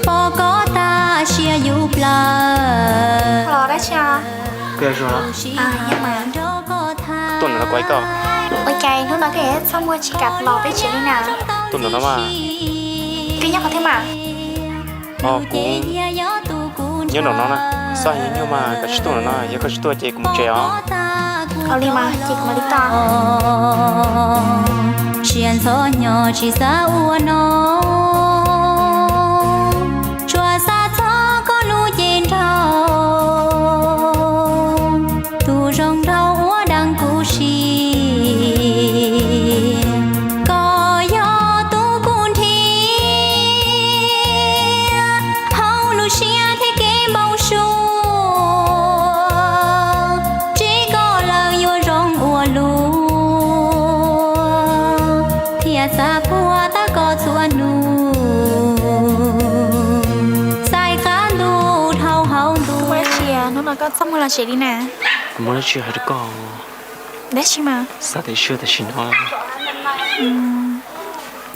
Pom koj tas siab yus plaws, Tuaj nram no kuv ib koj. Ua cas hnub no koj yuav txaj muag tsis kam los peb tsev li na? Tuaj nram no mas. Koj nyob qhov twg mas? Kuv nyob nram no na. Xav heev nyuaj mas koj tsis tuaj nram no, yog koj tsis tuaj ces kuv mus tsev os. Ua li mas ces kuv mam li tuaj. Siab ntxhov hnyo tsis xav ua no, tsuas xav txog koj lub cev nraug, tus zoo nraug uas dab kuv siab. Koj yog tus kuv nrhiav hauv lub siab thiab kev npau suav, tsis koj lawm yuav zoo ua luaj, thiaj xav puag tab koj txhua hnub, txais qab ntuj dhau hauv ntuj. Hnub no koj txaj muag los tsev li na? Kuv muaj dab tsi hais rau koj? Dab tsi mas? Xav tias xyov tam sim no.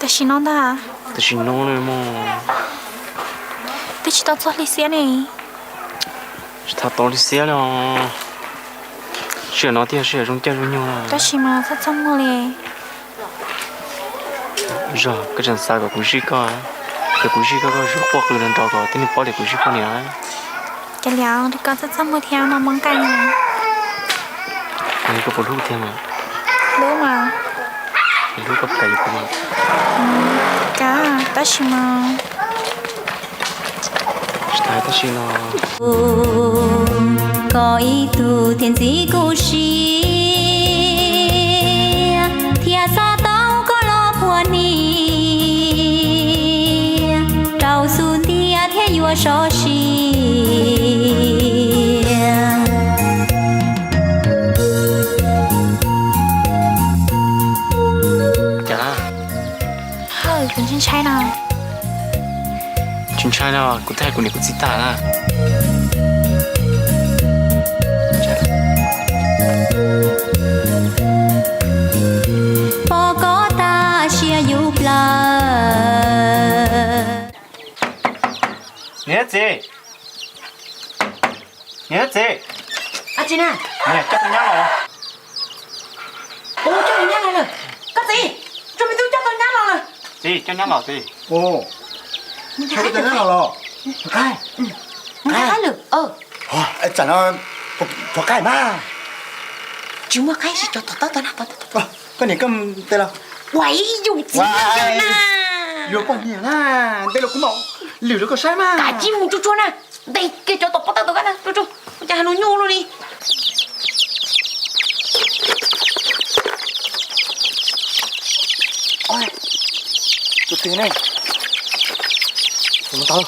Tam sim no ntag. Tam sim no ne mog. Twb tsis tau txog hli xiab ne. Tsis tau txog hli xiab los. Sij hawm no thiaj sij hawm zoo caij zoo nyoog. Tab sis mas txaj txaj muag li. Zog, koj tseem xav kom kuv zij koj, yog kuv zij koj koj yuav quaj qw nrov nrov kom tib neeg paub tias kuv zij koj niam. Cov liam, koj txaj txaj muag thiab no mob nqaij. Koj puas hlub thiab mas? Hlub mas. Hlub koj plam kuv mas. Kav, tab sis mas. Tsis tas tab sis no. Koj ib tug thiaj ntxim kuv siab, thiaj xav tau koj los puag hniav, rau xub ntiag thiaj yuav sov sia. Cas? Hawm, kuv ntshai ntshai no. Tsis ntshai no, kuv twb hais kuv niam kuv txiv tag na. Pom koj tas siab yus plaws. Niam txiv, niam txiv. Ab tsi na. Niam coj tau nyab los. Ua coj tau nyab los lawm. Koj txiv, tso me tub coj tau nyab los lawm. Txiv, coj nyab los txiv. Ua, coj tau nyab los los. Qaib, qaib lawm. Tsam no puas qaib mas? Tsis muaj qaib, tsis cov tom tawb tau na. Koj niam koj tes los. Ua ib yus txiv na. Yuav poj niam na, nte los kuv mam lwm rau koj saib mas. Kav tsij mus tsuag tsuag na. Nte kiag cov tom pob tawb tau kab na, tsuag tsuag, ua cas hais lus nyuaj luaj li. Tus twg ne? Tus no tau.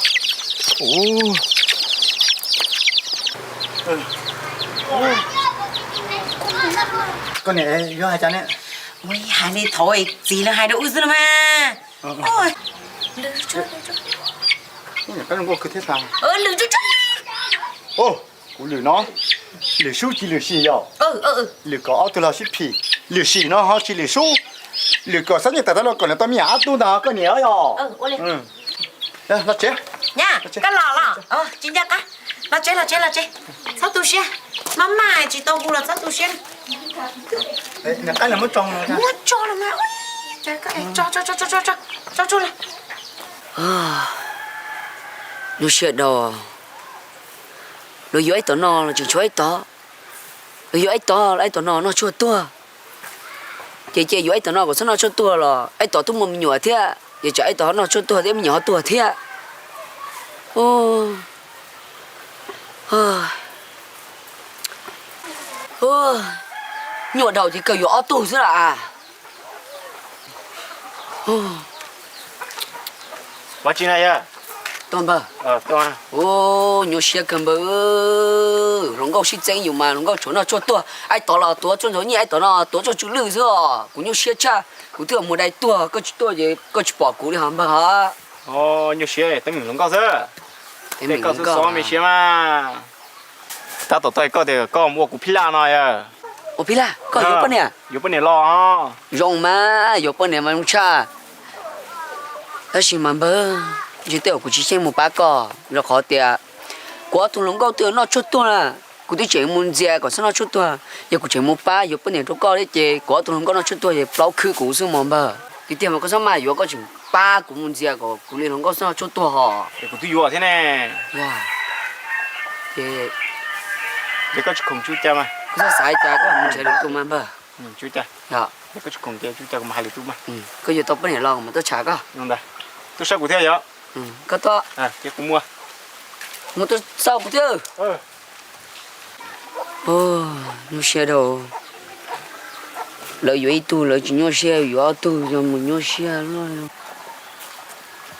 Koj niam yuav hais cas ne? Ua li hais li thaum txiv lawv hais rau wb xwb los mas. Lwm tsuag tsuag. Kuv lwm no, lwm sub tsis lwm sim yom. Lwm kom ob tug los sib phim, lwm sim no ho tsis lwm sub. Lwm kom xab nyeej tawm tau los kom nws tau me nyuam ob tug ntag koj niam yom. Los tsev. Koj los los tsis nco qab. Los tsev los tsev los tsev. Txhob tu siab. Maj maj tsis tau hu los txhob tu siab. Muab tso los mas. Tso tso tso tso tso tso. Lub siab dau. Luag yuav ib tog noj los tseem tshuav ib tog. Luag yuav ib tog los ib tog no noj tshuaj tuag. Ces cia yuav ib tog no kom txhob noj tshuaj tuag los ib tog twb muaj me nyuam thiab, ces tsam ib tog ho noj tshuaj tuag thiab me nyuam ho tuag thiab. Nyuaj dhau ces kawg yuav ob tug xwb las. Ua tsi na yawg? Tuaj npawg. Nyuaj siab kawg npawg. Hluas nkauj sib txeeb yus mas hluas nkauj tshuav noj tshuaj tuag, ib tog los tuav tshuaj ntxuav nyiaj, ib tog no tuav tshuaj tsw lwj xwb os. Kuv nyuaj siab tshaj, kuv twb mus dai tuag koj tsis tuaj ces koj tsis pom kuv li ho npawg ho. Nyuaj siab teeb meem hluas nkauj xwb. Tej koj xwb xob me siab mas. Tab tom tau koj tias koj mus ua kuv phij laj no yawg. Ua phij laj, koj yuav poj niam? Yuav poj niam los. Zoo mas yuav poj niam mas zoo tshaj. Tab sis mas npawg, ntshe tej zaum kuv tsis xyeej mus pab koj, rau qhov tias kuv ob tug hluas nkauj twb noj tshuaj tuag na. Kuv twb tseem mus ntxias kom Xab Noj tshuaj tuag, yog kuv tseem mus pab yuav poj niam rau koj thiab ces kuv ob tug hluas nkauj no tshuaj tuag ces plaub khwb kuv xwb mog npawg. Tiag tiag mas koj txhob maj yuav, koj tseem pab kuv mus ntxias kom kuv li hluas nkauj Xab Noj tshuaj tuag hos. Es kuv twb yuav thiab ne. Ces, ces koj tsis khoom tsuj cas mas. Koj txhob xav li cas, koj mus nrhiav lwm tus mas npawg. Tsuj cas? Koj tsis khoom ces tsuj cas kuv mam hais lwm tus mas. Koj yuav tau poj niam los kuv mam tuaj tsham koj. Ntawd, tuaj saib kuv thiab yog? Koj tuaj. Ces kuv mus. Mus tuaj saib kuv thiab. Nyuaj siab dhau. Lawv yuav ib tug lawv tsis nyuaj siab, yuav ob tug yog mus nyuaj siab luaj.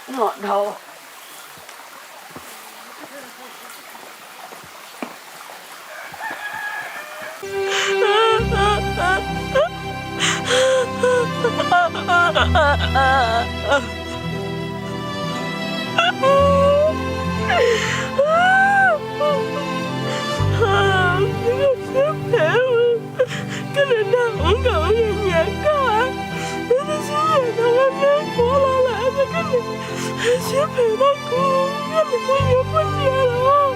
Koj niam nrog ub nkaus yog nyiam koj, tab sis yog tau lub neej qhuav los lawm, koj niam siab phem rau kuv, koj niam kuv yuav poj niam los.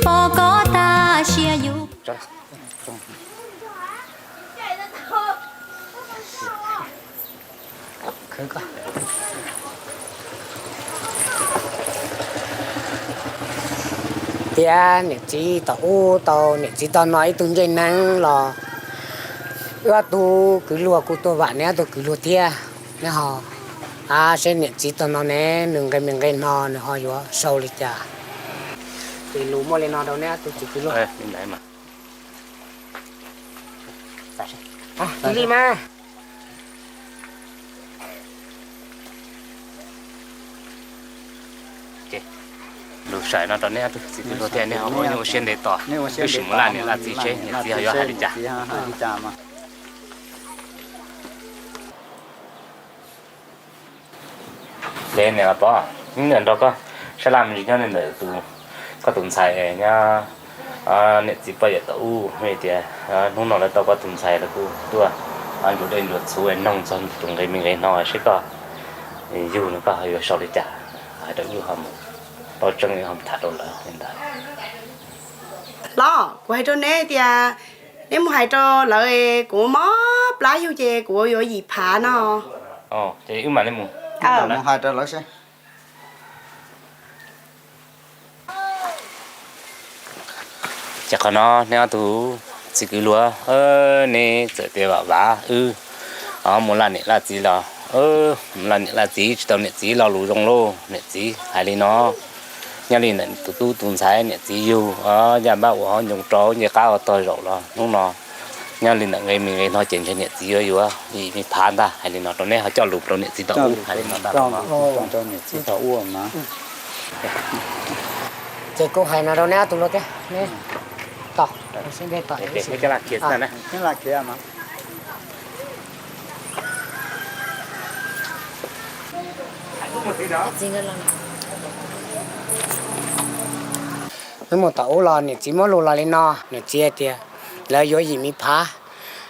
Pom koj tas siab yus. Tias niam txiv tom ub tau niam txiv tog no ib tug ntsej neeg los wb ob tug kwv luag kuj tuaj vam neb ob tug kwv luag thiab. Neb ho, a, seb niam txiv tog no ne, nws nqe me nqe no nws ho yuav sau li cas? Ces lus muaj li no rau neb ob tug txiv kwv luag. Cia li mas. Lus saim no rau neb ob tug txiv kwv luag thiab neb ho ua nyuj ua siab ntev tos, wb sim mus laj niam laj txiv seb niam txiv ho yuav hais li cas. Ces niam los pov, niam nrog koj sab laj me ntsis nyob li ntawm tus, koj tus ntxhais nyob, niam txiv poj yawm tau ub, vim tias hnub no lawv tau koj tus ntxhais lawv kuj tuaj ntsuas dej ntsuas txhuv noog txog tus nqe me nqe no seb koj yug no koj ho yuav sau li cas, hais rau wb ho mus paub tseeb ho mus tham rau lawv li ntawd. Los kuv hais rau neb tias neb mus hais rau lawv, kuv mob plab yug ces kuv yuav yim phav no. Ces wb mam li mus hais rau lawv seb. Ces qhov no neb ob tug txiv kwv luag, neb txawm tias vam vam wb mus laj niam laj txiv los, mus laj niam laj txiv tsis tau niam txiv lo lus zoo lauj. Niam txiv hais li no, nyob li ntawm tus tub tus ntxhais niam txiv yug, yaj npab uas ho ncoo rau ncej qab ua tog zaum los hnub no nyob li ntawm nqe me nqe no ces ntshe niam txiv yuav yuav yim me phav ntag. Hais li no rau neb ho coj lus rau niam txiv thaum ub hais li no ntag. Rau niam txiv thaum ub mas. Ces kuv hais no rau neb ob tug luag thiab, neb tos, seb neb tos. Wb mus tom ub los niam txiv muab lus los li no, niam txiv hais tias lawv yuav yim me phav.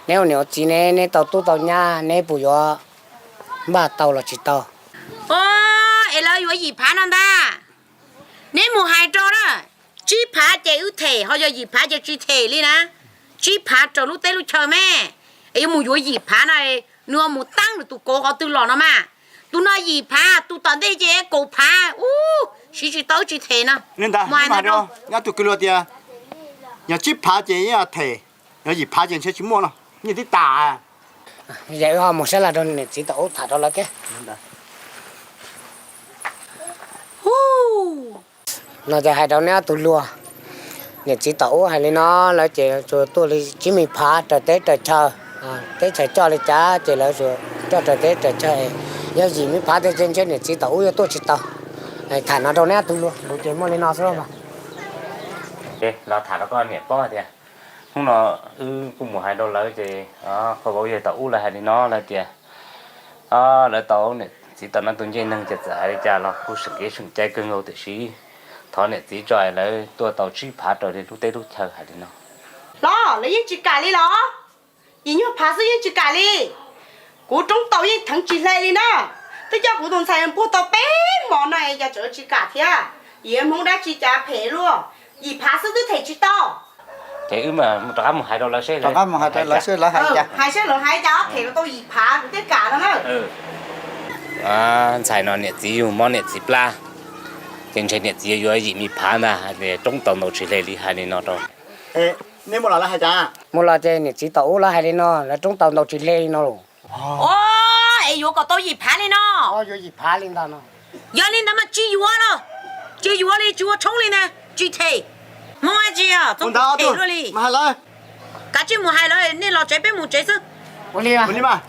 Neb ua niam ua txiv ne, neb tau tub tau nyab, neb puas yuav npaj tau los tsis tau? Os, es lawv yuav yim phav no ntag. Neb mus hais rau na, tsib phav ces wb them, ho yog yim phav ces tsis them li na. Tsib phav raws lub teb lub chaw me, es yuav mus yuav yim phav no, nws mus teeb nws tus kauv qhov twg los no mas. Tus no yim phav, tus tom ntej ces kaum phav, ub, siv tsis tau wb tsis them no. Li ntawd, nyob tus kwv luag tias yog tsib phav ces yeej them, yog yim phav ces ntshe tsis muaj no, nyiaj tib tas. Yog wb ho mus saib lawv rau niam txiv tom ub tham rau lawv thiab. No ces hais rau neb ob tug luag, niam txiv tom ub hais li no, lawv ces tsuas tuaj li tsib me phav raws teb raws chaw, teb chaws coj li cas ces lawv tsuas coj raws teb raws chaw. Yog yim me phav tiag ces ntshe niam txiv tom ub yuav tuaj tsis tau. Tham no rau neb ob tug luag, ces muaj li no xwb mas. Los tham rau koj niam paub tias hnub no wb kuj mus hais rau lawv ces qhov vauv yawg tom ub lawv hais li no, lawv tias lawv tau niam txiv tom no tus ncej neeg ces txawm hais li cas los kuj seem kev seem cai kawg nkaus tiam sis thov niam txiv tso es lawv tuaj tau tsib phav raws li lub teb lub chaw hais li no. Los lawv yeej tsis kam li los? Yim nyuag phav xwb yeej tsis kam li. Kuv roob taus yeej theev tsis hle li na. Twb coj kuv tus ntxhais puag tau peb hmo no es cas tseem tsis kam thiab. Yim Hmoob dab tsi cas phem luaj, yim phav xwb twb them tsis tau. Ces wb rov qab mus hais rau lawv seb, rov qab mus hais rau lawv seb lawv hais cas, hais seb lawv hais cas them tau yim phav kuv thiaj kam no na. Ntxhais no niam txiv yug mob niam txiv plab, ces ntshe niam txiv yuav yim me phav ntag, roob taus ntaus tsis hle li hais li no rau. Nej mus los lawv hais cas? Mus los ces niam txiv tom ub lawv hais li no, lawv roob taus ntaus tsis hle li no los. Es yuav kom tau yim phav li no. Yuav yim phav li ntawd no. Yog li ntawd mas tsis yuav los, tsis yuav li, tsis ua tshoob li ntag, tsis them. Hmoob dab tsi os, txhob them luaj li. Kav tsij mus hais lawv, nej los tsev peb mus tsev xwb. Ua li mas,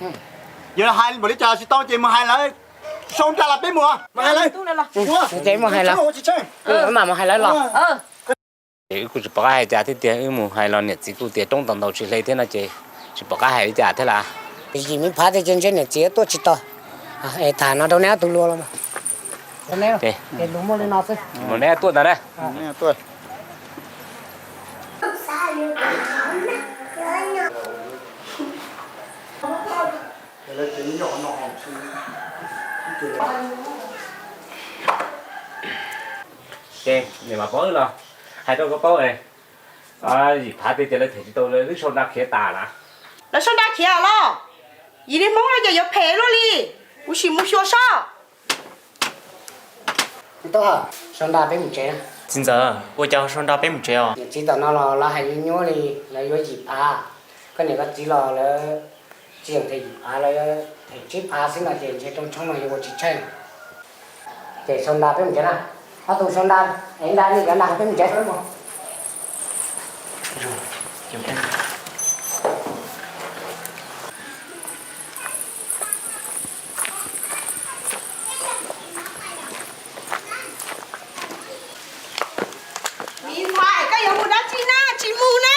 yog hais npaum li cas tsis tau ces mus hais lawv, sau nra los peb mus, mus hais lawv. Ces mus hais lawv, mam mus hais lawv los. Ces wb kuj tsis pom qab hais cas thiab tiag, wb mus hais los niam txiv kuj tias roob taus ntaus tsis hle thiab no ces tsis pom qab hais li cas thiab lawm. Yim me phav tiag ces ntshe niam txiv tuaj tsis tau. Es tham no rau neb ob tug luag los. Lus muaj li no xwb. Mus neb tuaj ntag na. Ces niam mam paub los hais rau koj paub, yim phav tiag ces lawv them tsis tau, lawv wb sau nra khiav tas lawm. Lawv sau nra khiav los? Yim li Hmoob no ces yuav phem luaj li. Kuv sim mus xyuas saib. Tub, sau nra peb mus tsev. Txiv ntxawm, ua cas sau nra peb mus tsev os? Niam txiv tom no los lawv hais nyuaj nyuaj li, lawv yuav yim phav. Koj niam koj txiv los lawv tsis yeem them yim phav, lawv them tsib phav xwb no ces ntshe rau tshoob no yuav ua tsis tsheej. Ces sau nra peb mus tsev na. Ob tug sau nra, es nra nej cov nra peb mus tsev. Me ntxhais, koj yuav mus dab tsi na? Tsis mus na.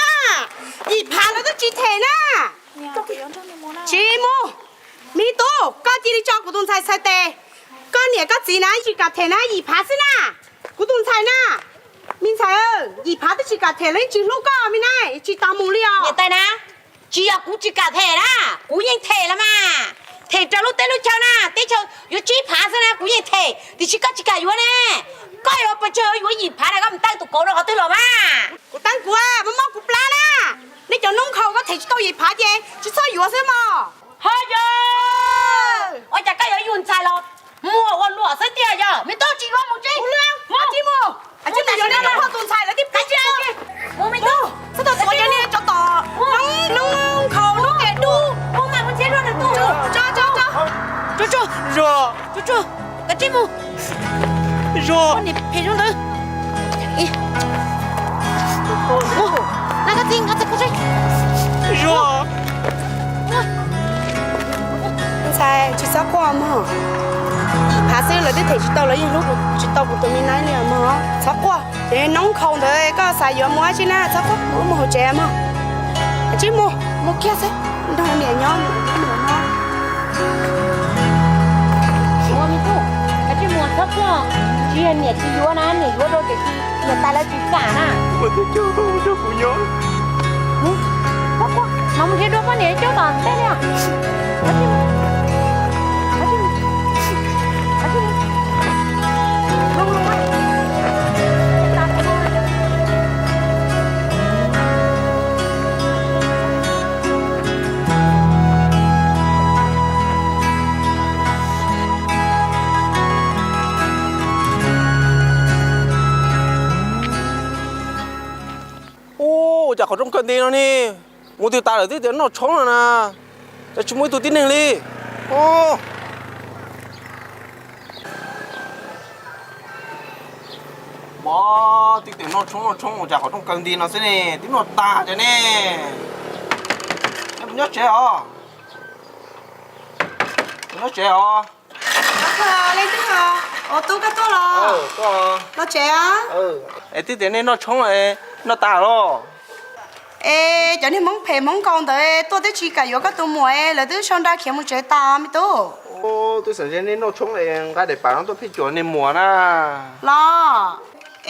Yim phav lawv twb tsis them na. Tsis mus. Me tub, koj cia li tso kuv tus ntxhais txhais tes. Koj niam koj txiv na tsis kam them na, yim phav xwb na. Kuv tus ntxhais na, me ntxhais, yim phav twb tsis kam them los yeej tsis hlub koj me na, tsis tau mus li os. Niam tais na, tsis yog kuv tsis kam them na, kuv yeej them los mas. Them raws lub teb lub chaw na, teb chaw yuav tsib phav xwb na kuv yeej them, tiam sis koj tsis kam yuav ne. Koj yuav pes tsawg yuav yim phav na, koj mus teeb tus kauv rau qhov twg los mas. Kuv teeb kuv, mob mob kuv plab na. Nej cov noob nkhaus, koj them tsis tau yim phav ces tsis txhob yuav xwb mog. Ho yog, ua cas koj yuav yug ntxhais los muag ua luam xwb tiag yog? Me tub, tsis yuav, mus tsev. Mus, mus, mus, mus yuav nej tus ntxhais lawv tib pliag. Mus me tub, txhob tuav cov niag tsov tom noob nkhaus noob qes dub. Mus mas, mus tsev, tso, tso, tso, tso, tso, tso, kav tsij mus. Zuag, niam phem zoo ntawd. Na koj txiv, koj txiv, koj txiv. Zuag. Ntxhais, tsis txhob quaj mog. Yim phav xwb lawv twb them tsis tau, lawv yeej hlub tsis tau kuv tus me nab li mog. Txhob quaj, ces noob nkhaus ntawd koj xav yuav mus dab tsi na, txhob quaj, mus hauv tsev mog. Kav tsij mus, mus kiag xwb, nrog niam nyob, niam nyob. Ua me tub, kav tsij mus, txhob quaj, tsis yog niam tsis yuav na, niam yuav rau tiam sis niam tais lawv tsis kam na. Ua tib co rau kuv nyob. Txhob quaj, mam mus nrhiav dua poj niam coob tom ntej li os. Kav tsij mus, kav tsij mus, kav tsij mus. Qhov rooj kaw nti no ne, mus twg tas lawm twb tias noj tshoob no na, cas tsis muaj ib tug tib neeg li. Mog, twb tias noj tshoob noj tshoob ua cas qhov rooj kaw nti no xwb ne, twb noj tag cas ne. Nyob tsev os, nyob tsev os. Leej Twg, ua tub koj tuaj los? Los tsev os. Es twb tias nej noj tshoob, noj tas los? Es cov niag Hmoob phem Hmoob nkaus ntawd tuaj twb tsis kam yuav koj tus muam, lawv twb sau nra khiav mus tsev tas me tub. Twb xav tias nej noj tshoob es nqa daim pam no tuaj phij cuam nej muam na. Los,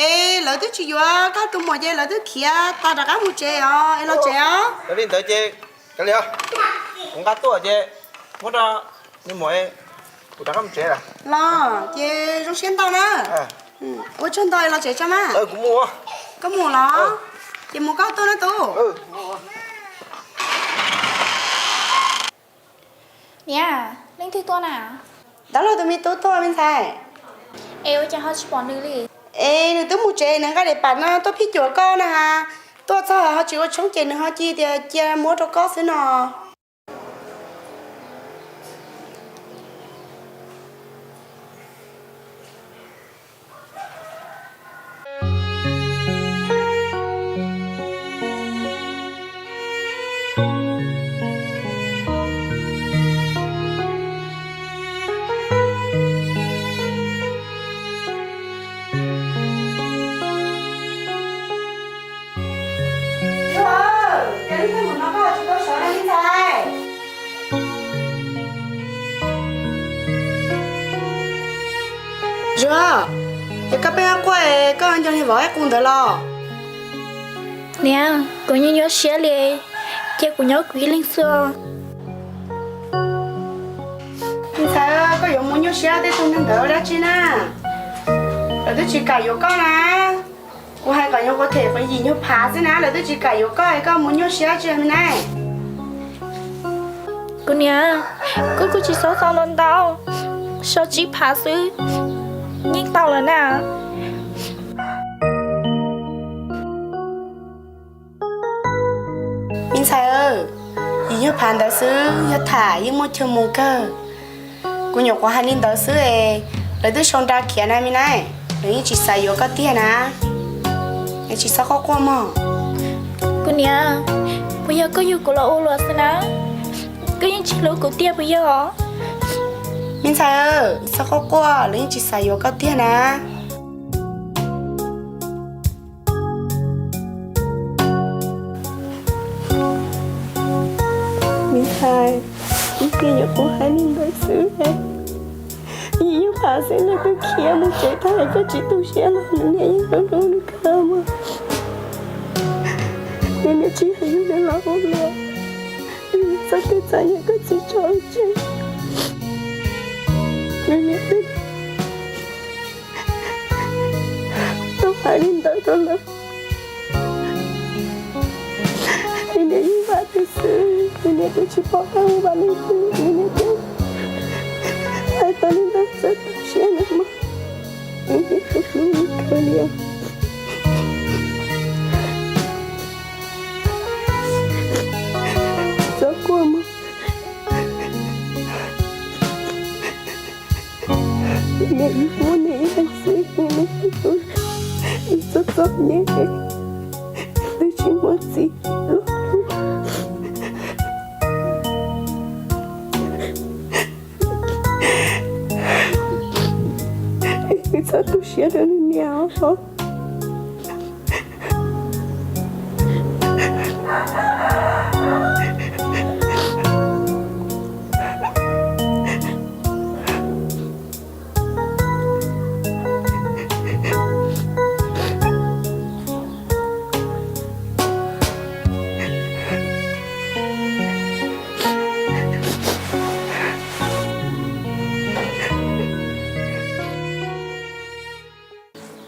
es lawv twb tsis yuav koj tus muam ces lawv twb khiav tas rov qab mus tsev os, es los tsev os. Yog li ntawd ces, kav liam, kuv nqa tuaj ces muab rau nej muam, kuv rov qab mus tsev lawm. Los ces zoo siab ntau na. Ua tsaug ntau, los tsev tso mas. Kuv mus. Koj mus los? Ces mus koj tuaj na tub. Niam, leej twg tuaj na? Dab laug tus me tub tuaj me ntxhais. Es ua cas ho tsis pom nws li? Es nws twb mus tsev, nws nqa daim pam no tuaj phij cuam koj na has. Tuaj txog ho tsis ua tshoob ces nws ho cia tias cia muab rau koj xwb no. Zuag, es koj pheej quaj, koj nco niag vauv ib qus ntawd los? Niam, kuv nyuaj nyuaj siab li, cia kuv nyob kuv ib leeg xwb. Me ntxhais, koj yuav mus nyuaj siab tej tug neeg ntawd ua dab tsi na? Lawv twb tsis kam yuav koj na. Kuv hais kom nyuag quav them quav yim nyuag phav xwb na, lawv twb tsis kam yuav koj es koj mus nyuaj siab tsi me na. Kuv niam, kuv kuj tsis txhob xav ntau ntau, sau tsib phav xwb yeej tau lawm na. Me ntxhais, yim nyuag phav ntawd xwb yog tham yeej muaj chaw mus kawg. Kuv nyuam qhuav hais li ntawd xwb es lawv twb sau nra khiav na me na, lawv yeej tsis xav yuav koj tiag na. Es tsis txhob quaj quaj mog. Kuv niam, puas yog koj yug kuv los ua luag xwb na? Koj yeej tsis hlub kuv tiag puas yog? Me ntxhais, txhob quaj quaj, lawv yeej tsis xav yuav koj tiag na. Me ntxhais, kuv tij nyuam qhuav hais li ntawd xwb, yim nyuag phav xwb lawv twb khiav mus tsev tag, koj tsis tu siab los nws niam yeej hlub hlub nws kawg mog. Nws niam tsis hais yus los ua luag, nws txoj kev txom nyem koj txiv tso tseg. Nws niam twb tau hais li ntawd rau lawv. Nws niam yeej vam twb xwb, nws niam twb tsis pom qab ua vam leej twg, nws niam twb hais tau li ntawd txawv tau siab lawm mog. Nws niam hlub hlub nws kawg li os. Txhob quaj mog. Nws niam muaj nws ib leeg xwb, nws niam hlub nws txom txom nyem, nws tsis muaj txiv los hlub. Nws txhob tu siab rau nws niam os.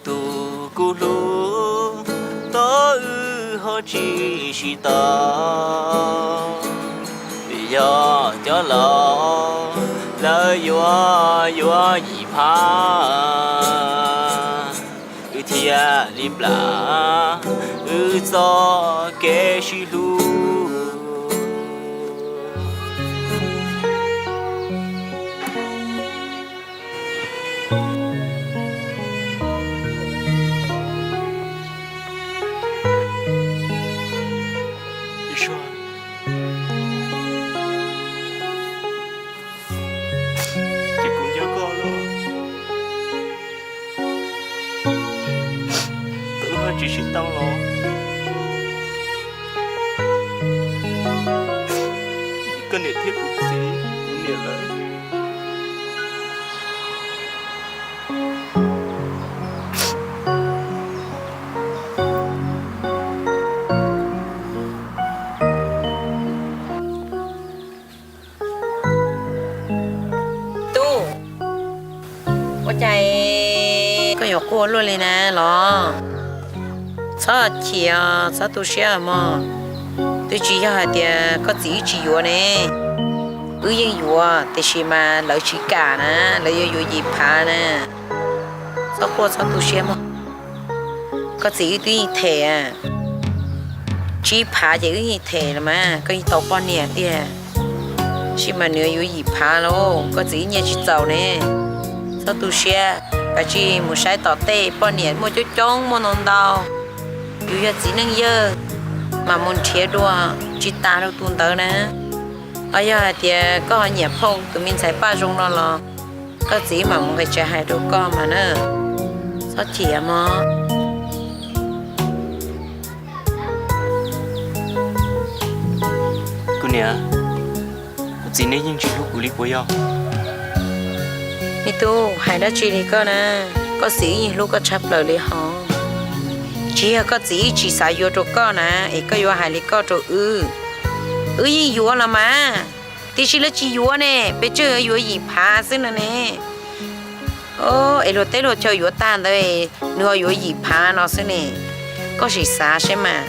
Tus kuv hlub, tos wb ho tsis sib tau. Vim yog cov laus lawv yuav yuav yim phav, wb thiaj li nplam. Wb txoj kev sib hlub. Ces kuv nco koj los, tau wb ho tsis sib tau los, koj niam thiab kuv txiv, kuv niam lawv. Tub, ua cas koj yuav quaj luaj li na los? Txhob chim os, txhob tu siab mog. Twb tsis yog hais tias koj txiv wb tsis yuav ne, wb yeej yuav tiam sis mas lawv tsis kam na, lawv yuav yuav yim phav na. Txhob quaj txhob tu siab mog. Koj txiv wb twb yeej them, tsib phav ces wb yeej them los mas koj yeej tau poj niam tiag. Tab sis mas nws yuav yim phav lauj, koj txiv wb nyiaj tsis txaus ne. Txhob tu siab, kav tsij mus saib tom tej poj niam muaj coob coob muaj ntau ntau. Yus yog txiv neej yawg, mam mus nrhiav dua tsis tas rau tus ntawd na. Ho yog hais tias koj ho nyiam phooj tus me ntxhais Paj Zoo no los, koj txiv mam mus nqis tsev hais rau koj mas na. Txhob chim mog. Kuv niam, kuv txiv neb yeej tsis hlub kuv li puas yog? Me tub, hais dab tsi li koj na, koj txiv yeej hlub koj tshaj plaws li hos. Tsis yog koj txiv tsis xav yuav rau koj na, es koj yuav hais li koj rau wb. Wb yeej yuav los mas, tiam sis lawv tsis yuav ne, pes tsawg yuav yim phav xwb no ne. Es luag teb luag chaw yuav tag ntawd, nws ho yuav yim phav no xwb ne. Koj sim xav saib mas,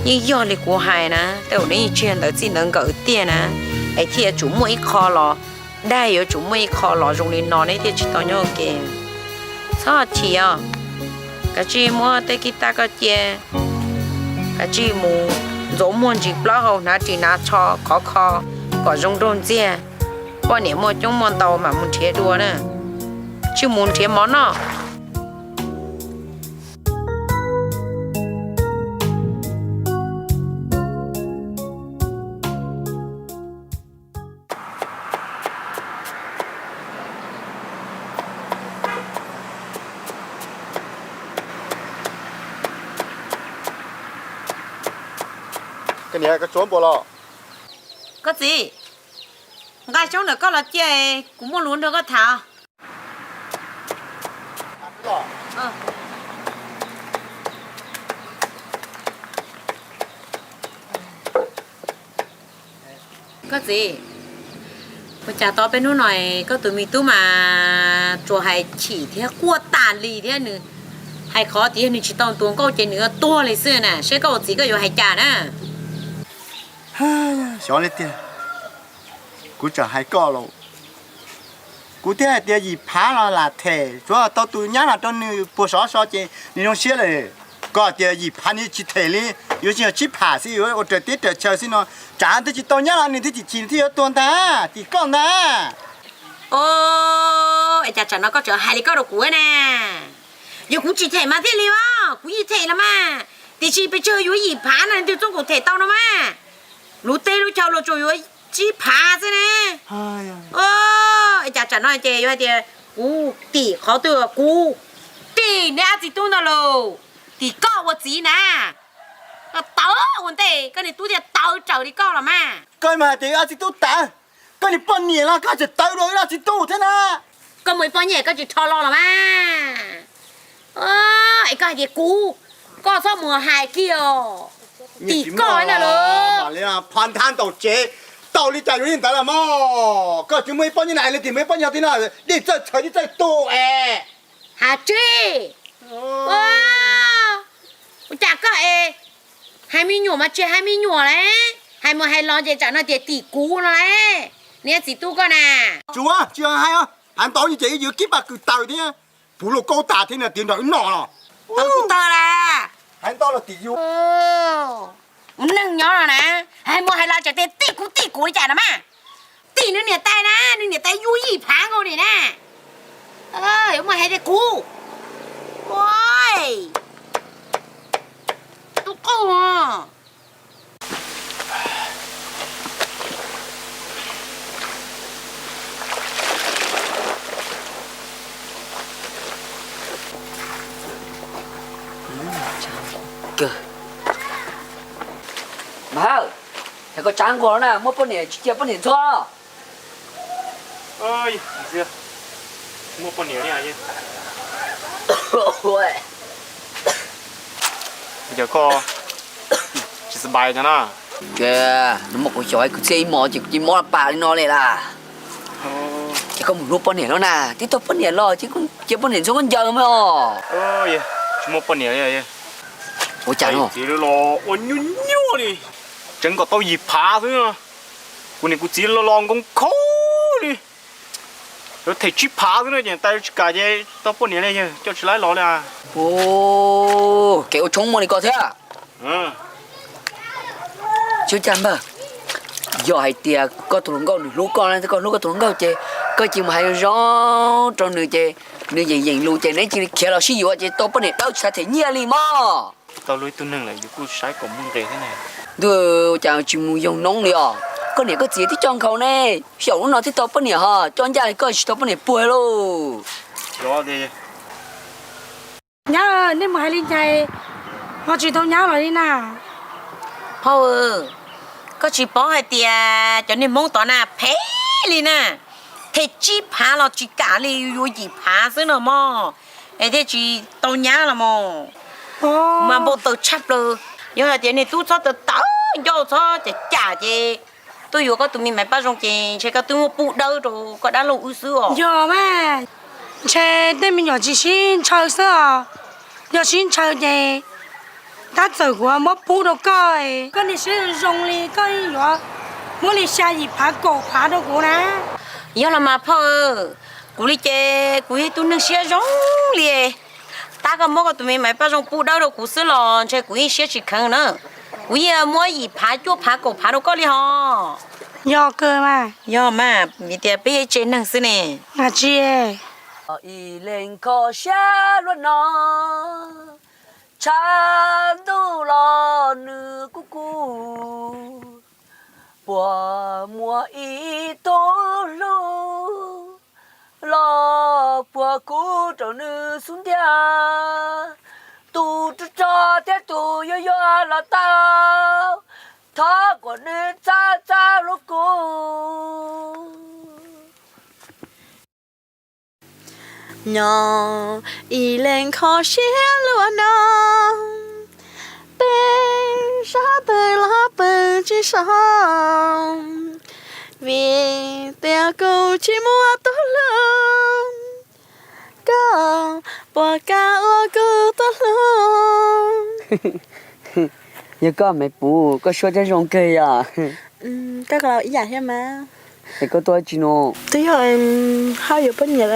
yeej yog li kuv hais na, tej zaum nws yeej tsis yog ntawd txij ntawd nkawm tiag na, es thiaj yuav tsum muaj ib qho los, dag yuav tsum muaj ib qho los zoo li no neb thiaj tsis tau nyob ua ke. Txhob chim os, kav tsij muab tej kib tab koj cia, kav tsij mus ntxuav muag ntsis plaub hau hnav ris hnav tsho khov kho kom zoo nraug ntxiag. Poj niam muaj coob muaj ntau mam mus nrhiav dua na, tsij mus nrhiav mov noj. Koj niam, koj tsuav npua los? Koj txiv, nqa xyoob ntawm koj los cia, kuv muaj lus nrog koj tham. Koj txiv, ua cas tau peb hnub no koj tus me tub mas tsuas hais chim thiab quaj tas li thiab, nws hais qhov tias yog nws tsis tau tuav nkauj ces nws yuav tuag li xwb na, saib koj ua txiv koj yuav hais cas na. Xyov li tiag, kuv tseem hais koj los, kuv thiaj hais tias yim phav los lam them, tsuav tau tus nyab los rau nws puag sov so ces nws zoo siab lawm. Koj tias yim phav nws tsis them li, yuav tsis yog tsib phav xwb, yuav ua raws teb raws chaw xwb no, tsam twb tsis tau nyab los nws thiaj chim chim nws thiaj yuav tuag ntag, tim koj ntag. Os, es cas tsam no koj tseem hais li koj rau kuv na? Yog kuv tsis them mas thiaj li os, kuv yeej them los mas, tiam sis pes tsawg yuav yim phav no nws twb txob nkaus them tau no mas. Lub teb lub chaw luag tsuas yuav tsib phav xwb ne. Es cas tsam no ces yuav hais tias kuv tim qhov twg, kuv tim neb ob txiv tub ntag lauj, tim koj ua txiv na. Koj tawv ua ntej koj niag tub thiaj tawv raws li koj los mas. Koj mas hais tias ob txiv tub tawv, koj niag poj niam los koj tseem tawv dua wb ob txiv tub thiab na. Koj muaj ib poj niam koj tsis rho los los mas. Es koj hais tias kuv, koj txhob mus hais kiag os. Tim koj na los. Phov nthab ntaus tsev, tau li cas yuav li ntawd los mas. Koj tsis muaj ib poj niam na, li tim muaj ib poj niam tim no, dej txawj txhawv dej txawj tu es. Hais tsis, ua cas koj es hais me nyuam mas tsis hais me nyuam lauj, hais mus hais los ces tsam no tias tim kuv no lauj, niag txiv tub koj na. Tsuav tsis hais, hais ntau ces yuav kib paj kws taws thiab, puv luaj kaub tas thiab no tias nrog wb noj los. Tau kuv tag las. Hais ntau los tim yus. Ua neeg nyob no na, hais mus hais los tseem tias tim kuv tim kuv li cas no mas. Tim nws niam tais na, nws niam tais yuav yim phav nkaus li na. Yuav mus hais tias kuv. Ua, tus qauj. Mas, yog koj tsav nquag na, muaj poj niam tsis cia poj niam ntxuag. Muaj poj niam li. Yog koj tsis sab pais no na. Ces nws muab kuv xyov kuv txhiaj ib hmos ces kuv cia li mob pas li no li lawm. Ces koj mus hlub poj niam no na, twb tau poj niam los ces koj cia poj niam ntxuag koj ncaws mas os. Tsis muaj poj niam li. Ua cas no? Txiv los ua nyuaj nyuaj li, tseev kom tau yim phav xwb. Kuv niam kuv txiv los los nkoos khaub li. Yuav them tsib phav xwb na, ces tais tsis kam ces tau poj niam li, yawg coj tsis laib los li. Kev ua tshoob muaj li ko thiab. Tsis ua cas npawg, yog hais tias koj tus hluas nkauj nws hlub koj na, koj hlub koj tus hluas nkauj ces koj cia li mus hais zoo zoo rau nws ces nws yeem yeem lus ces neb cia li khiav los sib yuav ces tau poj niam dawb tsis tas them nyiaj li mog. Tau luag ib tug neeg lawm yus kuj saib kom muaj nqis thiab ne. Ntuj, cas tsis mus yoo noob li os? Koj niam koj txiv twb coj nkhaus ne, xyaum lub no thiaj tau poj niam ho coj ncaj li koj tsis tau poj niam puag lauj. Nyab, nej mus hais li cas ho tsis tau nyab los li na? Phauj, koj tsis paub hais tias cov niag Hmoob tod na phem li na, them tsib phav los tsis kam li, yuav yim phav xwb no mog, es thiaj tsis tau nyab los mog. Mas npau taws tshaj plaws, yog hais tias niag tub txhob tawv tawv ncauj txhob cam cam ces tuaj yuav koj tus me Maiv Paj Zoo ces ntshe koj twb muab pub dawb rau koj dab laug wb xwb os. Yog mas, ntshe tej me nyuam tsis sib ntshaw xwb os, yog sib ntshaw ces tab txawm kuv muab pub rau koj, koj niag siab zoo li koj yuav muab li xya yim phav kaum phav rau kuv na. Yog los mas phauj, kuv li ces kuv yog ib tug neeg siab zoo li, tab koj muab koj tus me Maiv Paj Zoo pub dawb rau kuv xwb los ntshe kuv yeej siab tsis kheev na, kuv yeej muab yim phav cuaj phav kaum phav rau koj li hos. Yog kawg mas. Yog mas, vim tias peb yog ib tsev neeg xwb ne. Tsis, ib leeg kho siab luaj no, tshav ntuj los nws kuj kub, puas muaj ib tug hlub los puag kub rau nws xub ntiag, tus rog rog thiab tus yuag yuag los tau, thov kom nws txhawb txhawb hlub kuv. Nyob ib leeg kho siab luaj no, peb sab pawg los pawg tsis so, vim tias kuv tsis muaj tus hlub, koj puas kam ua kuv tus hlub? Yog koj me puv, koj suab thiab zoo kawg yom. Koj ib yam thiab mas. Es koj tuaj tsis no? Twb yog haj yuav poj niam,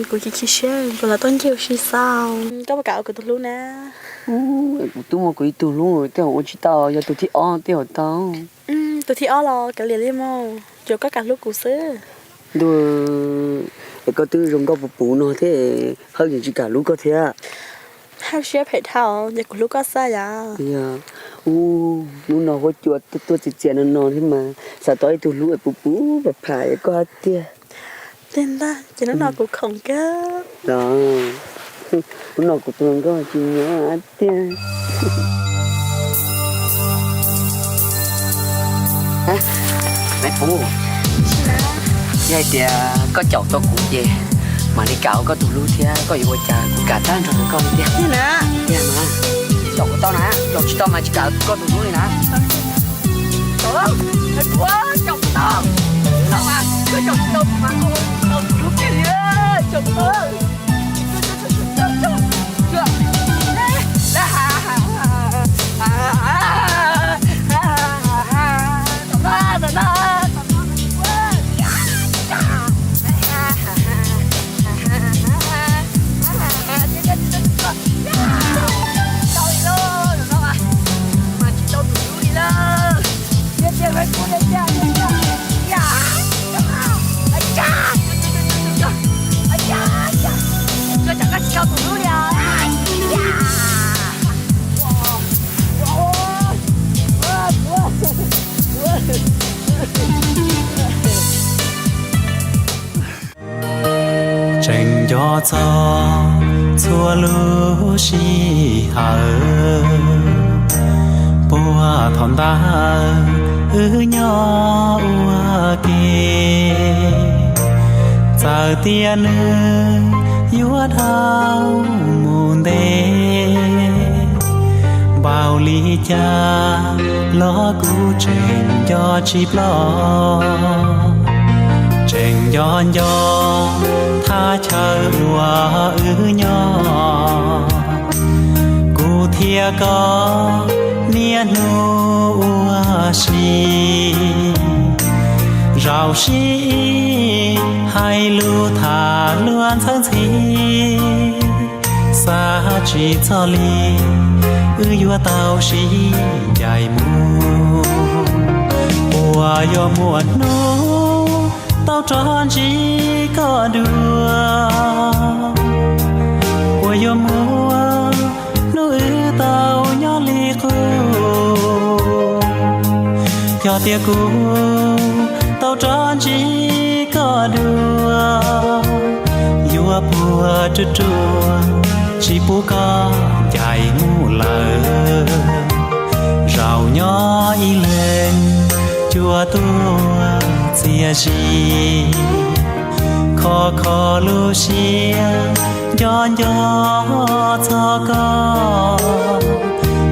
kuv chim chim siab, kuv los tuaj ncig ua si xwb. Koj puas kam ua kuv tus hlub na? Kuv twb muaj kuv ib tug hlub, tej zaum ua tsis tau, yog tus thib ob tej zaum tau. Tus thib ob los kav liam li mog, tsuas koj kam hlub kuv xwb. Ntuj, es koj twb zoo nkauj puv puv no thiab, haj yeej tsis kam hlub koj thiab. Haj siab phem dhau, yog kuv hlub koj xwb yom. Ub, hnub no huab cua tuaj txias txias no no thiab mas xav tau ib tug hlub es puv puv pam pham es koj hais tiag. Tiag ntag, ces hnub no kuv khoom kawg. Hnub no kuv tus hluas nkauj tsis nyob tiag. Nais puv, yog hais tias koj caum tau kuv ces mam li kam ua koj tus hlub thiab, koj yuav ua cas kuv kam tag nrho rau koj li tiag. Tiag na. Tiag mas, caum kuv tau na, caum tsis tau mas tsis kam ua koj tus hlub li na. Caum, caum tau, caum tsis tau mas koj ua kuv tus hlub kiag li, caum tau. Tseem nco txog txhua lub sij hawm, puag thaum ntawd wb nyob ua ke. Txawm tias nws yuav dhau mus ntev npaum li cas los kuv tseem nco tsis ploj. Tseem nco nco thaj chaw uas wb nyob, kuv thiab koj niaj hnub ua si. Zaum sib ib hais lus tham luag ntxhawb ntxhi, xav tsis txog li wb yuav tau sib ncaim mus. Puas yuav muaj hnub tau rov ntsib koj dua? Puas yuav muaj hnub wb tau nyob li qub? Yog tias kuv tau rov ntsib koj dua, yuav puas ruaj ruaj tsis pub koj ncaim mus lawm. Zaum nyob ib leeg cuaj tuaj txias zi, kho kho lub siab nco nco txog koj,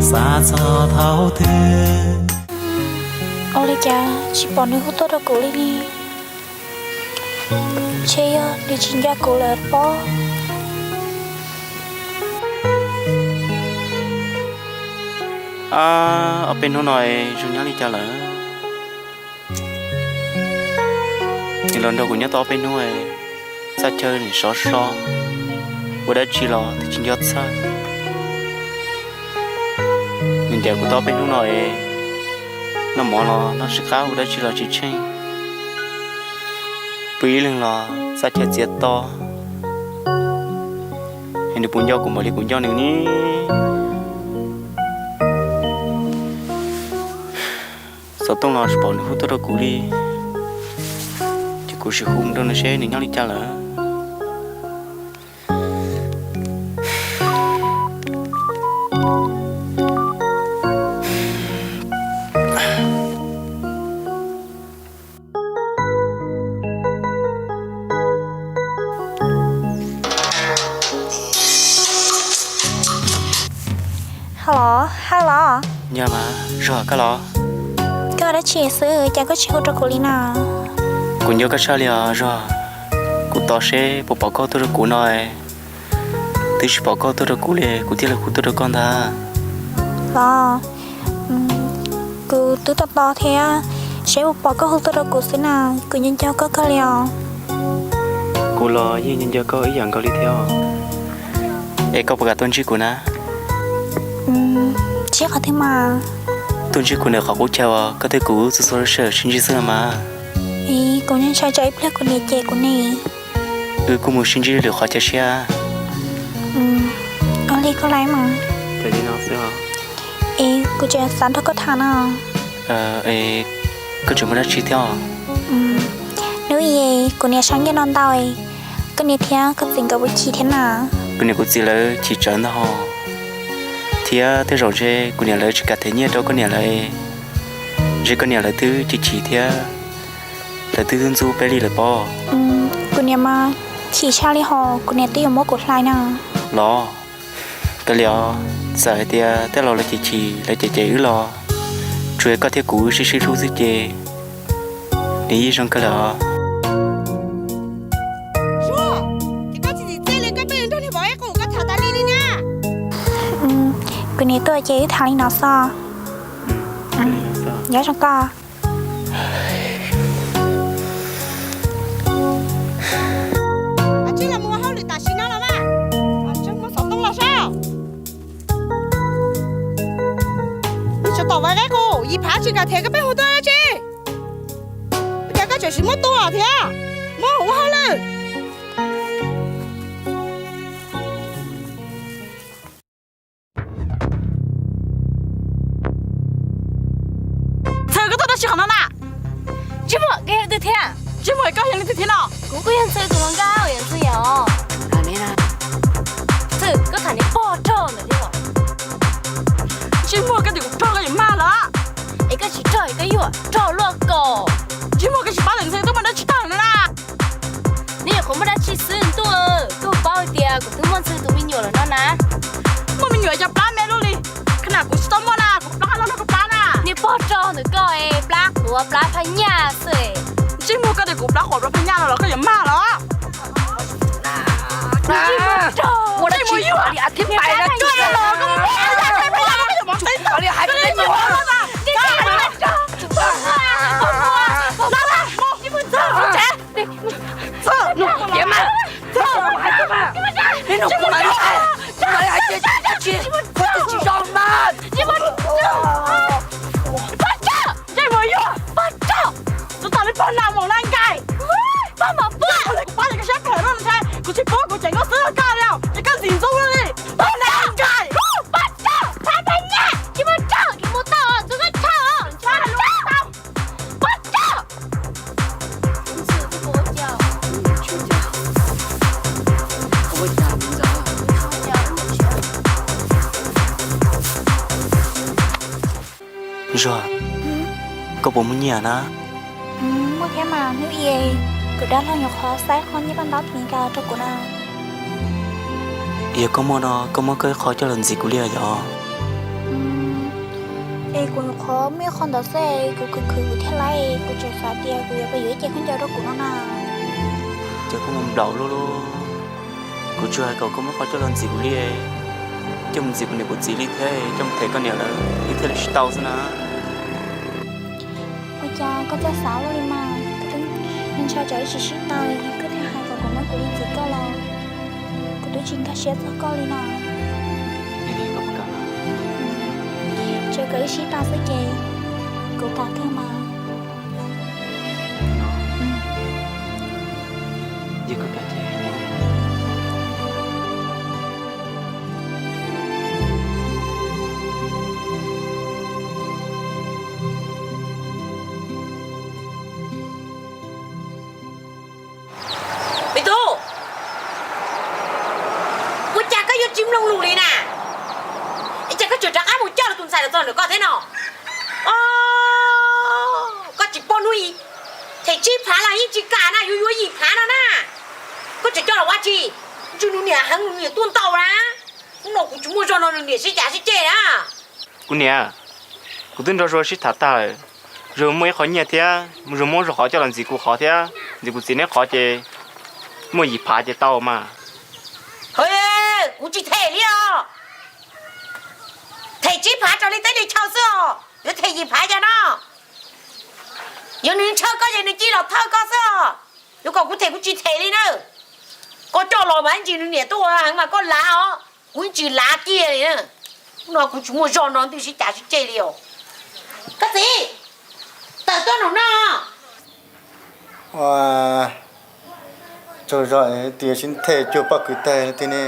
xav txog thaum twg. Ua li cas tsis pom nws hu tuaj rau kuv li ne? Ntshe yog nws tsis nco kuv lawm pob. Ob peb hnub no zoo nyob li cas lawm? Nws los nrog kuv nyob tau ob peb hnub, txaj chaw nws sov so, ua dab tsi los twb tsis nco txhawj. Nws ncaim kuv tau ob peb hnub no, noj mov los noj sib qab, ua dab tsi los tsis tsheej. Pw ib leeg los txaj chaw txias to, es nws puas nco kuv npaum li kuv nco nws ne? Xov tooj los tsis pom nws hu tuaj rau kuv li, ces kuv sim hu mus rau nws seb nws nyob li cas lawm. Hello, hello. Nyob mas Zog, koj los? Koj ua dab tsi xwb cas koj tsis hu rau kuv li na? Kuv nco koj tshaj li os Zog. Kuv tos seb puas pom koj tuaj rau kuv no, twb tsis pom koj tuaj rau kuv li, kuv thiaj li hu tuaj rau koj ntag. Los, kuv twb tos tos thiab, seb puas pom koj hu tuaj rau kuv xwb na, kuv nco nco koj kawg li os. Kuv los yeej nco nco koj ib yam nkaus li thiab. Es koj puas kam tuaj ntsib kuv na? Ntsib qhov twg mas? Tuaj ntsib kuv ntawm qhov qub chaw uas koj thiab kuv txhua txhua lub sij hawm sib ntsib xwb no mas. Kuv ntshai tsam ib pliag kuv niam cem kuv ne. Wb kuj mus sib ntsib lwm qhov chaw siab. Ua li koj laib mas. Es kuv tseem xav nrog koj tham no. Koj tseem muaj dab tsi thiab? Hnub i kuv niam sau nyiaj no ntau, koj niam thiab koj txiv nkawd puas chim thiab na? Kuv niam kuv txiv lawv chim tsawv ntag hos, thiab tej zaum ntshe kuv niam lawv tsis kam them nyiaj rau koj niam lawv, ntshe koj niam lawv twb chim chim thiab lawv twb ntxub peb li lawm pob. Kuv niam mas chim tshaj li hos, kuv niam twb yuav muab kuv hlais na. Los, kav liam os, txawm hais tias tej laus lawv chim chim lawv cem cem wb los tsuas yog koj thiab kuv sib sib hlub xwb ces nws yeej zoo kawg lawm os. Kuv niam tuaj ces wb tham li no xwb. Nyob zoo koj. Tsis los mus ua hauj lwm tam sim no los mas, tseem muaj xov tooj los saib. Tsis tom vaj qeb qus, Yim Phav tsis kam them koj peb hu tuaj dab tsi? Tiam sis muab tua thiab, muab ua hauj lwm. Ntxhw, koj tuaj dab tsi qhov no na? Ntsej muag, koj yog leej twg thiab? Ntsej muag, koj yog leej twg thiab no? Kuv kuj yog Ntxhw tus hluas nkauj uas yog Ntxhw yom. Ntxhw, koj tham niag pog rog ntawd thiab los? Ntsej muag, koj tias kuv rog koj yuav mag los? Es koj tsis rog es koj yuav rog luaj kaus. Ntsej muag, koj tsis paub tias Ntxhw twb muaj dab tsi tag no na. Nej nyuam qhuav muaj dab tsi xwb ntuj, koj paub tias kuv twb muaj Ntxhw tus me nyuam lawm no na. Muaj me nyuam cas plab me luaj li, khab na kuv tsis tau muaj na, kuv plab los no kuv plab na. Niag pog rog ntawd koj es plab quav plab phaj nyaj xwb. Ntsej muag, koj tias kuv plab quav plab phaj nyaj no los koj yuav mag los? Ntsej muag, yuag, koj plab phaj nyaj los koj yuav mag los? Ntsej muag, Txawj, nug kuv tias mas, txawj, kuv hais tias mas, neb nug kuv mas, kuv mam li hais tias tsis, koj twb tsis zoo mas. Ntsej muag yuag, pog rog, tus tag li pog nas mos nas nkais. Pog mas pog, kuv pab tias koj siab kawg no ntshai kuv tsis pub kuv ceev koj xwb koj li, ces koj ntxim ntxub li. Pog nas nkais, pog rog, pog rog, tsis pog rog, tsis mus tau, txog koj rog, pog rog, pog rog. Zuag, koj puas muaj nyiaj na? Muaj thiab mas, hnub i kuv dab laug nyuam qhuav xa qho nyiaj paj ntaub tis kas rau kuv na. Yog koj muaj no koj muab koj ib qho coj los ntxiv kuv li yom? Es kuv nyuam qhuav muaj ib qho ntawd xwb, kuv khwv khwv kuv thiaj laib, kuv tseem xav tias kuv yuav pab yuav ib ce khaub ncaws rau kuv no na. Ces koj mus nplaum luaj luaj, kuv tsuas hais kom koj muab qhov coj los ntxiv kuv li, coj mus ntxiv kuv niam kuv txiv li thiab coj mus them koj niam lawv li thiaj li sib tau xwb na. Ua cas koj txawj xav ua li mas, kuv twb ntshai tsam ib tsam sib tau koj thiaj hais kom kuv muab kuv li ntxiv koj los, kuv twb tsis nkag siab txog koj li no. Tsuas kom wb sib tau xwb ces kuv kam kawg mas. Me tub, ua cas koj yuav tsis mloog lus li na? Es cas koj tseem rov qab mus coj los tus ntxhais los txog ntawm koj thiab no? Os, koj tsis paub hnub i them tsib phav los yeej tsis kam na, yuav yuav yim phav no na. Koj tseem coj los ua tsi? Ntshe nws niam heev nws niam tuaj ntaus na. Hnub no kuv tsis muaj zog no nws niam sib cav sib ceg na. Kuv niam, kuv twb nrog Zuag sib tham tag lawm, Zuag muaj ib qho nyiaj thiab, Zuag muab Zuag qhov coj los ntxiv kuv qhov thiab ntxiv kuv txiv neb qhov ces muaj yim phav ces tau mas. Kuv tsis them li os. Them tsib phav raws li teb li chaw xwb os, yuav them yim phav cas no? Yog nws ntshaw koj ces nws cia los thawj koj xwb os. Yuav kom kuv them kuv tsis them li na. Koj coj los mas ib ntsis nws niam tuaj heev mas koj lav os, kuv ib ntsis lav kiag li na. Hnub no kuv tsis muaj zog no twb sib cav sib ceg li os. Koj txiv, tawm tuaj nraum no. Tsaug zog tias sib them cuag poj kwv tag tiag ne.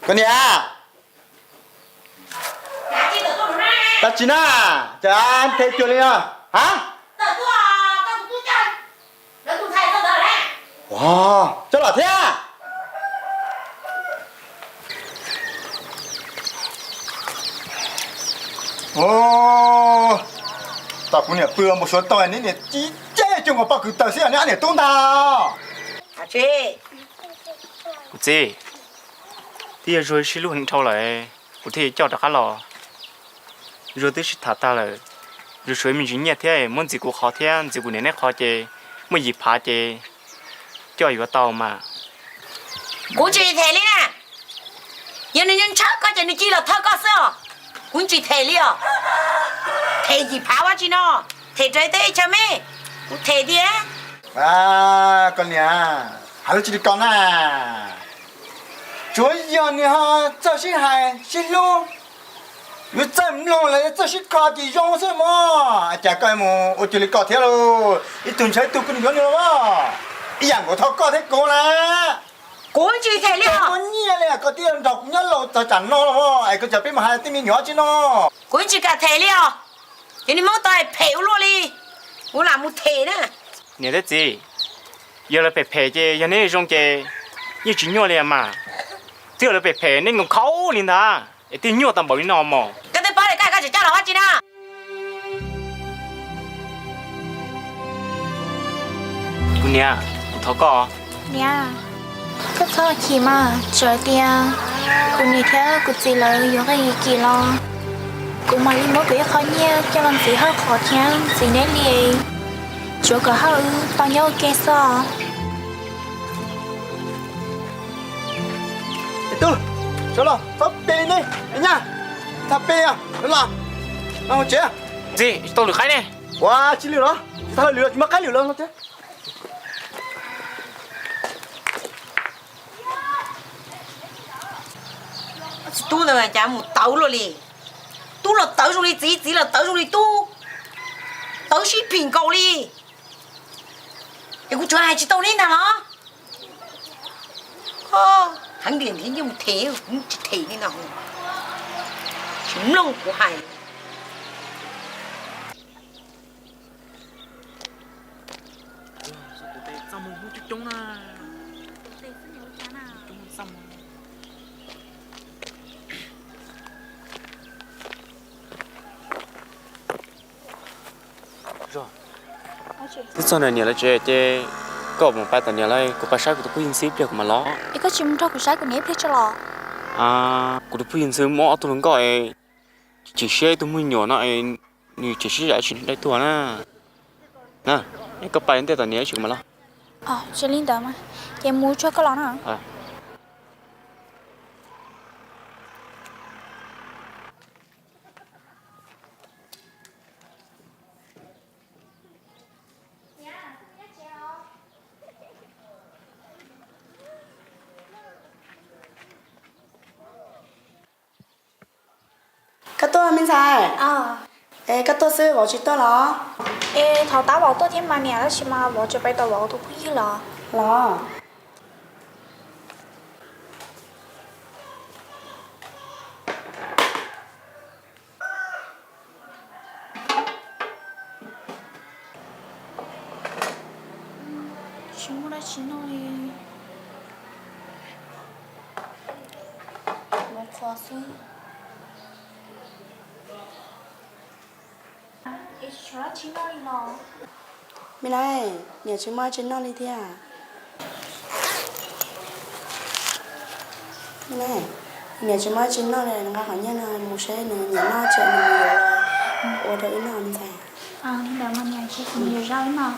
Koj niam, dab tsi na, cas them cuag li no? Ha, coj los thiab. Tom kuv niam pw mus suav tau neb niam ci ceg cuag nkaus poj kwv tawg xwb, neb ob niam tub ntag. Kuv txiv, twb yog Zuag sib hlub heev dhau lawm, kuv thiaj yuav coj rov qab los. Zuag twb sib tham tag lawm, Zuag tshuav me ntsis nyiaj thiab, muab ntxiv kuv qhov thiab ntxiv kuv niam neb qhov ces muaj yim phav ces coj yuav tau mas. Kuv tsis them li na. Yog nws ntshaw koj ces nws cia los thawj koj xwb os. Kuv tsis them li os. Them yim phav ua tsi no, them raws teb chaws me, kuv them tiag. Koj niam, hais lub tsis li ko na. Tsuav yog nws ho txawj sib hais sib hlub, Yuav txawj mloog los yuav txawj sib kho ces zoo xwb mog. Cas koj mus ua cuag li koj thiab lauj? Ib tug ntshaw ib tug kuj yuav nws los. Ib yam nkaus thov koj thiab kuv na. Kuv tsis them li os. Muaj nyiaj li koj thiaj nrog kuv nyob laus txog tsam no los es koj tseem peb mus hais tej me nyuam tsi no. Kuv tsis kam them li os. Cov niag Hmoob tau phem ua luaj li, kuv lam mus them na. Niam thiab txiv, yog lawv phem phem ces yog neb zoo ces yeej tsis nyuaj li mas. Twb yog lawv phem phem neb nkaus khaub li ntag es thiaj nyuaj tau npaum li no mog. Koj twb paub li koj, koj tseem coj los ua tsi na? Kuv niam, kuv thov koj. Niam, koj txhob chim mas, txawm tias kuv niam thiab kuv txiv lawv yuav nqi kim los kuv mam li muab kuv ib qho nyiaj coj los ntxiv hauj qhov thiab ntxiv neb li, tsuav kom hauj wb tau nyob ua ke xwb. Tub, sawv los, txhob pe ne, nyab, txhob pe, los, los tsev. Txiv, tsis tau lwm qaib ne. Ua tsis lwm los, tsis tau lwm los, tsis muaj qaib lwm los thiab. Txiv tub ntawd cas mus tawv luaj li. Tub los tawv zoo li txiv, txiv los tawv zoo li tub. Tawv sib phim nkaus li. Es kuv tsuas hais tsis tau neb ntag los? Heev li thiab, yeej mus them, kuv tsis them li no. Tsis mloog kuv hais. Twb txog ntawm niam lawv tsev ces koj mus pab tom niam lawv, kuv pab saib kuv tus phooj ywg ntxhw ib pliag kuv mam los. Es koj tsis mus nrog kuv saib kuv niam ib pliag tso los? Kuv tus phooj ywg ntxhw muaj ob tug hluas nkauj, chim siab ib tug me nyuam no, nws chim siab zam tsis dai tuag na. Na, es koj pab ntej tom niam ib pliag kuv mam los. Tsis li ntawd mas, ces mus tsuag koj los na. Koj tuaj me ntxhais. Es koj tuaj xwb, vauv tsis tuaj los? Es thov tab vauv tuaj thiab mas niam, tab sis mas vauv tseem pais tom vauv tus phooj ywg los. Los. Tsis muaj dab tsi noj li. Mus qhov xwb. Es tsis tshuav dab tsi noj li no. Me na, niam tsis muaj dab tsi noj li thiab. Me na, niam tsis muaj dab tsi noj li, nqa qhov nyiaj no mus seb nws niam noj tsam nws yuav los ua rau wb noj ntag. Li ntawd mas niam, ces kuv mus yuav zaj wb noj.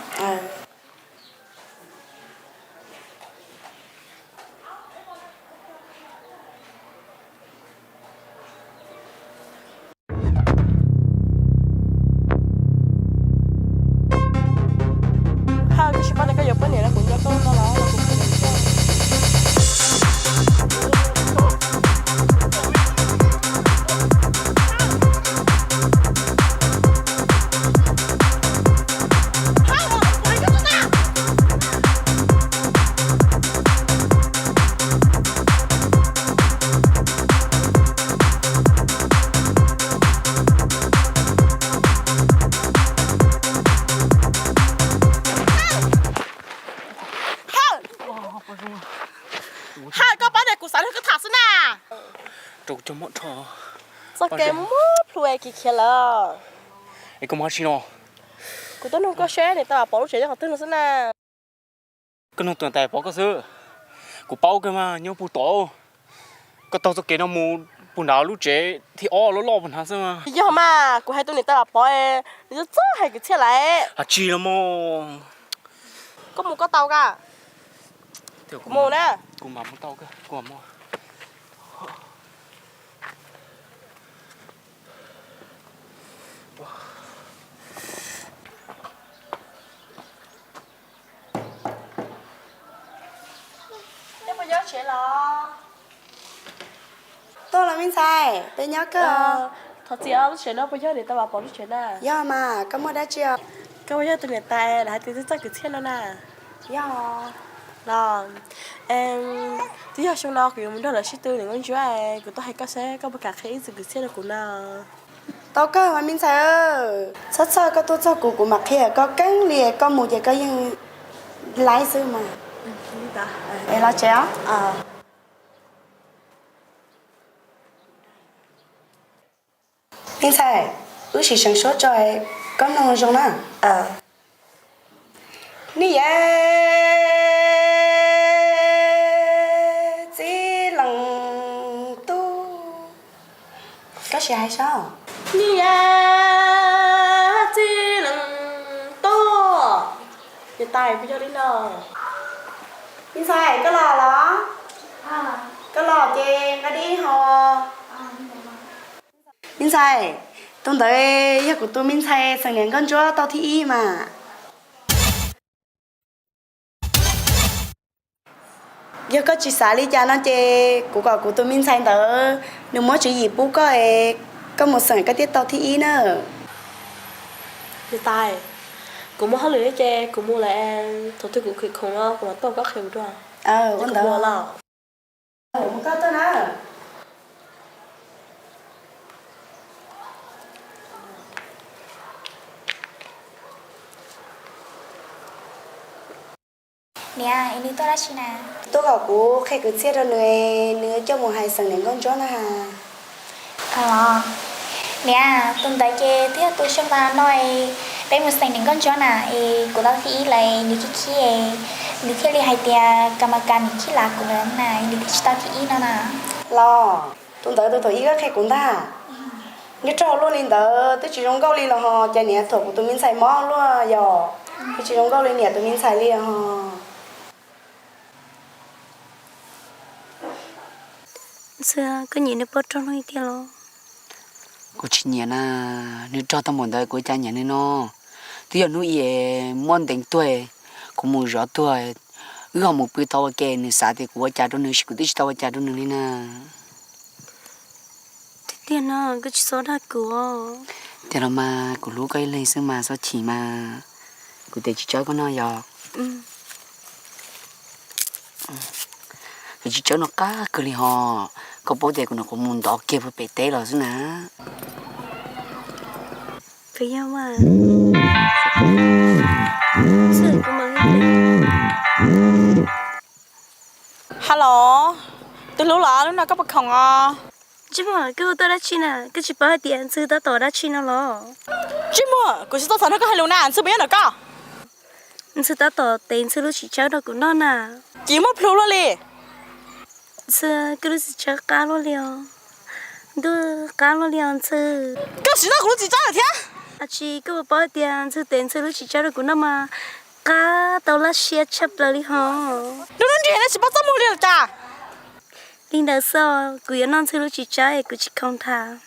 Haj, koj tsis paub tias koj yuav poj niam los kuv nco koj no los? Haj, koj paub tias kuv xav nrog koj tham xwb na. Rau kuv cog mob rho. Txoj kev muab plhu es kis khiav lawm. Es koj muaj dab tsi no? Kuv tuaj nug koj seb niam tais Vam Pov lub tsev nyob qhov twg no xwb na. Koj nug tus niam tais Pov koj xwb. Kuv paub kawg mas, nyob puag tod. Koj taug txoj kev no mus puag nrad lub tsev thib ob loj loj puag nrad xwb mas. Yog mas, kuv hais tus niam tais Vam Pov, nws txawj txawj hais kwv txhiaj lawm. Hais tsis los mas. Koj mus koj tau ka. Kuv mus na. Kuv mam mus tau, kuv mam mus. Tuaj los me ntxhais, peb nyob kawg. Txiv, lub tsev no puas yog niam tais Vam Pov lub tsev na? Yog mas, koj muaj dab tsi os? Koj puas yog tus niam tais lawv hais tias twb txawj kwv txhiaj no na? Yog. Los, twb yog xyoo no kuv yuav mus nrog lawv sib tw niam nkauj ntsuab, kuv tuaj hais koj saib koj puas kam qhia ib txwm kwv txhiaj rau kuv no. Tau kawg mas me ntxhais, txhob txhawj, koj tuaj txog kuv kuv mam qhia koj keeb li, koj mus ces koj yeej laib xwb mas. Es los tsev os. Me ntxhais, wb sim seev suab tso, koj mloog zoo na. Nej yawm txiv leej tub, koj sim hais saib. Nej yawm txiv leej tub, niam tais puas yog li no? Me ntxhais, koj los los? Koj los ces nqa dib ho. Me ntxhais, tus ntawd yog kuv tus me ntxhais xeem niam nkauj ntsuab tau thib ib mas. Yog koj tsis xav li cas no ces kuv kom kuv tus me ntxhais ntawd nws muab tswv yim pub koj es koj mus xeem koj thiaj tau thib ib na. Niam tais, kuv muaj hauj lwm ces kuv mus lawm, thaum twg kuv khwv khoom no kuv mam tuaj koj qhia kuv dua. Ua ntawd los. Mus koj tuaj na. Niam, es nws tuaj dab tsi na? Tuaj kom kuv qhia kwv txhiaj rau nws, nws coj mus hais xeem niam nkauj ntsuab na. Los, niam, tus ntawd ces twb yog tus xyoo tas no peb mus xeem niam nkauj ntsuab na, es kuv tau thib ib lawm, nws khib khib, nws thiaj li hais tias kas mas kas nws khib lav kuv lawm na, nws thiaj tsis tau thib ib no na. Los, tus ntawd tus thaum ib koj qhia kuv ntag. Nyob rau hauv luaj li ntawd twb tsis zoo nkauj li los ho, cas niam thuam kuv tus me ntxhais mob luaj yom, twb tsis zoo nkauj li niam tus me ntxhais li ho. Ntxhw, koj nyiam nws poj rog no tiag los? Kuv tsis nyiam na, nws rog tau npaum ntawd kuv cas nyiam nws no. Twb yog hnub i muab ntees tuag, kuv mus zov tuag, wb ho mus pw tau ua ke, nws xav tias kuv ua cas rau nws, kuv twb tsis tau ua cas rau nws li na. Tiag tiag no, koj tsis txhob dag kuv. Tiag los mas, kuv hlub koj ib leeg xwb mas, txhob chim mas. Kuv tes tsis tsawb koj noj yog? Kuv tsis tsawb no qab kawg li ho. Koj paub tias kuv no kuv mus ntov kiag puag pem teb los xwb na. Hello, tus hlub los, hnub no koj puas khoom os? Ntsej muag, koj hu tuaj dab tsi na? Koj tsis paub hais tias Ntxhw tab tom dab tsi no los? Ntsej muag, kuv tsis tau xav nrog koj hais lus na, Ntxhw puas nyob ntawm koj? Ntxhw tab tom tev Ntxhw lub txiv tsawb rau kuv noj na. Ces muaj plhus luaj li. Ntxhw, koj lub txiv tsawb qab luaj li os. Ntuj, qab luaj li os Ntxhw. Koj tsis noj kuv lub txiv tsawb lawm thiab. Ab tsi, koj puas paub tias Ntxhw tev Ntxhw lub txiv tsawb rau kuv noj mas qab tau laj siab tshaj plaws li ho. Lub hnub nrig no tsis paub txaj muag li los cas? Li ntawd xwb, kuv yuav noj Ntxhw lub txiv tsawb es kuv tsis khoom tham.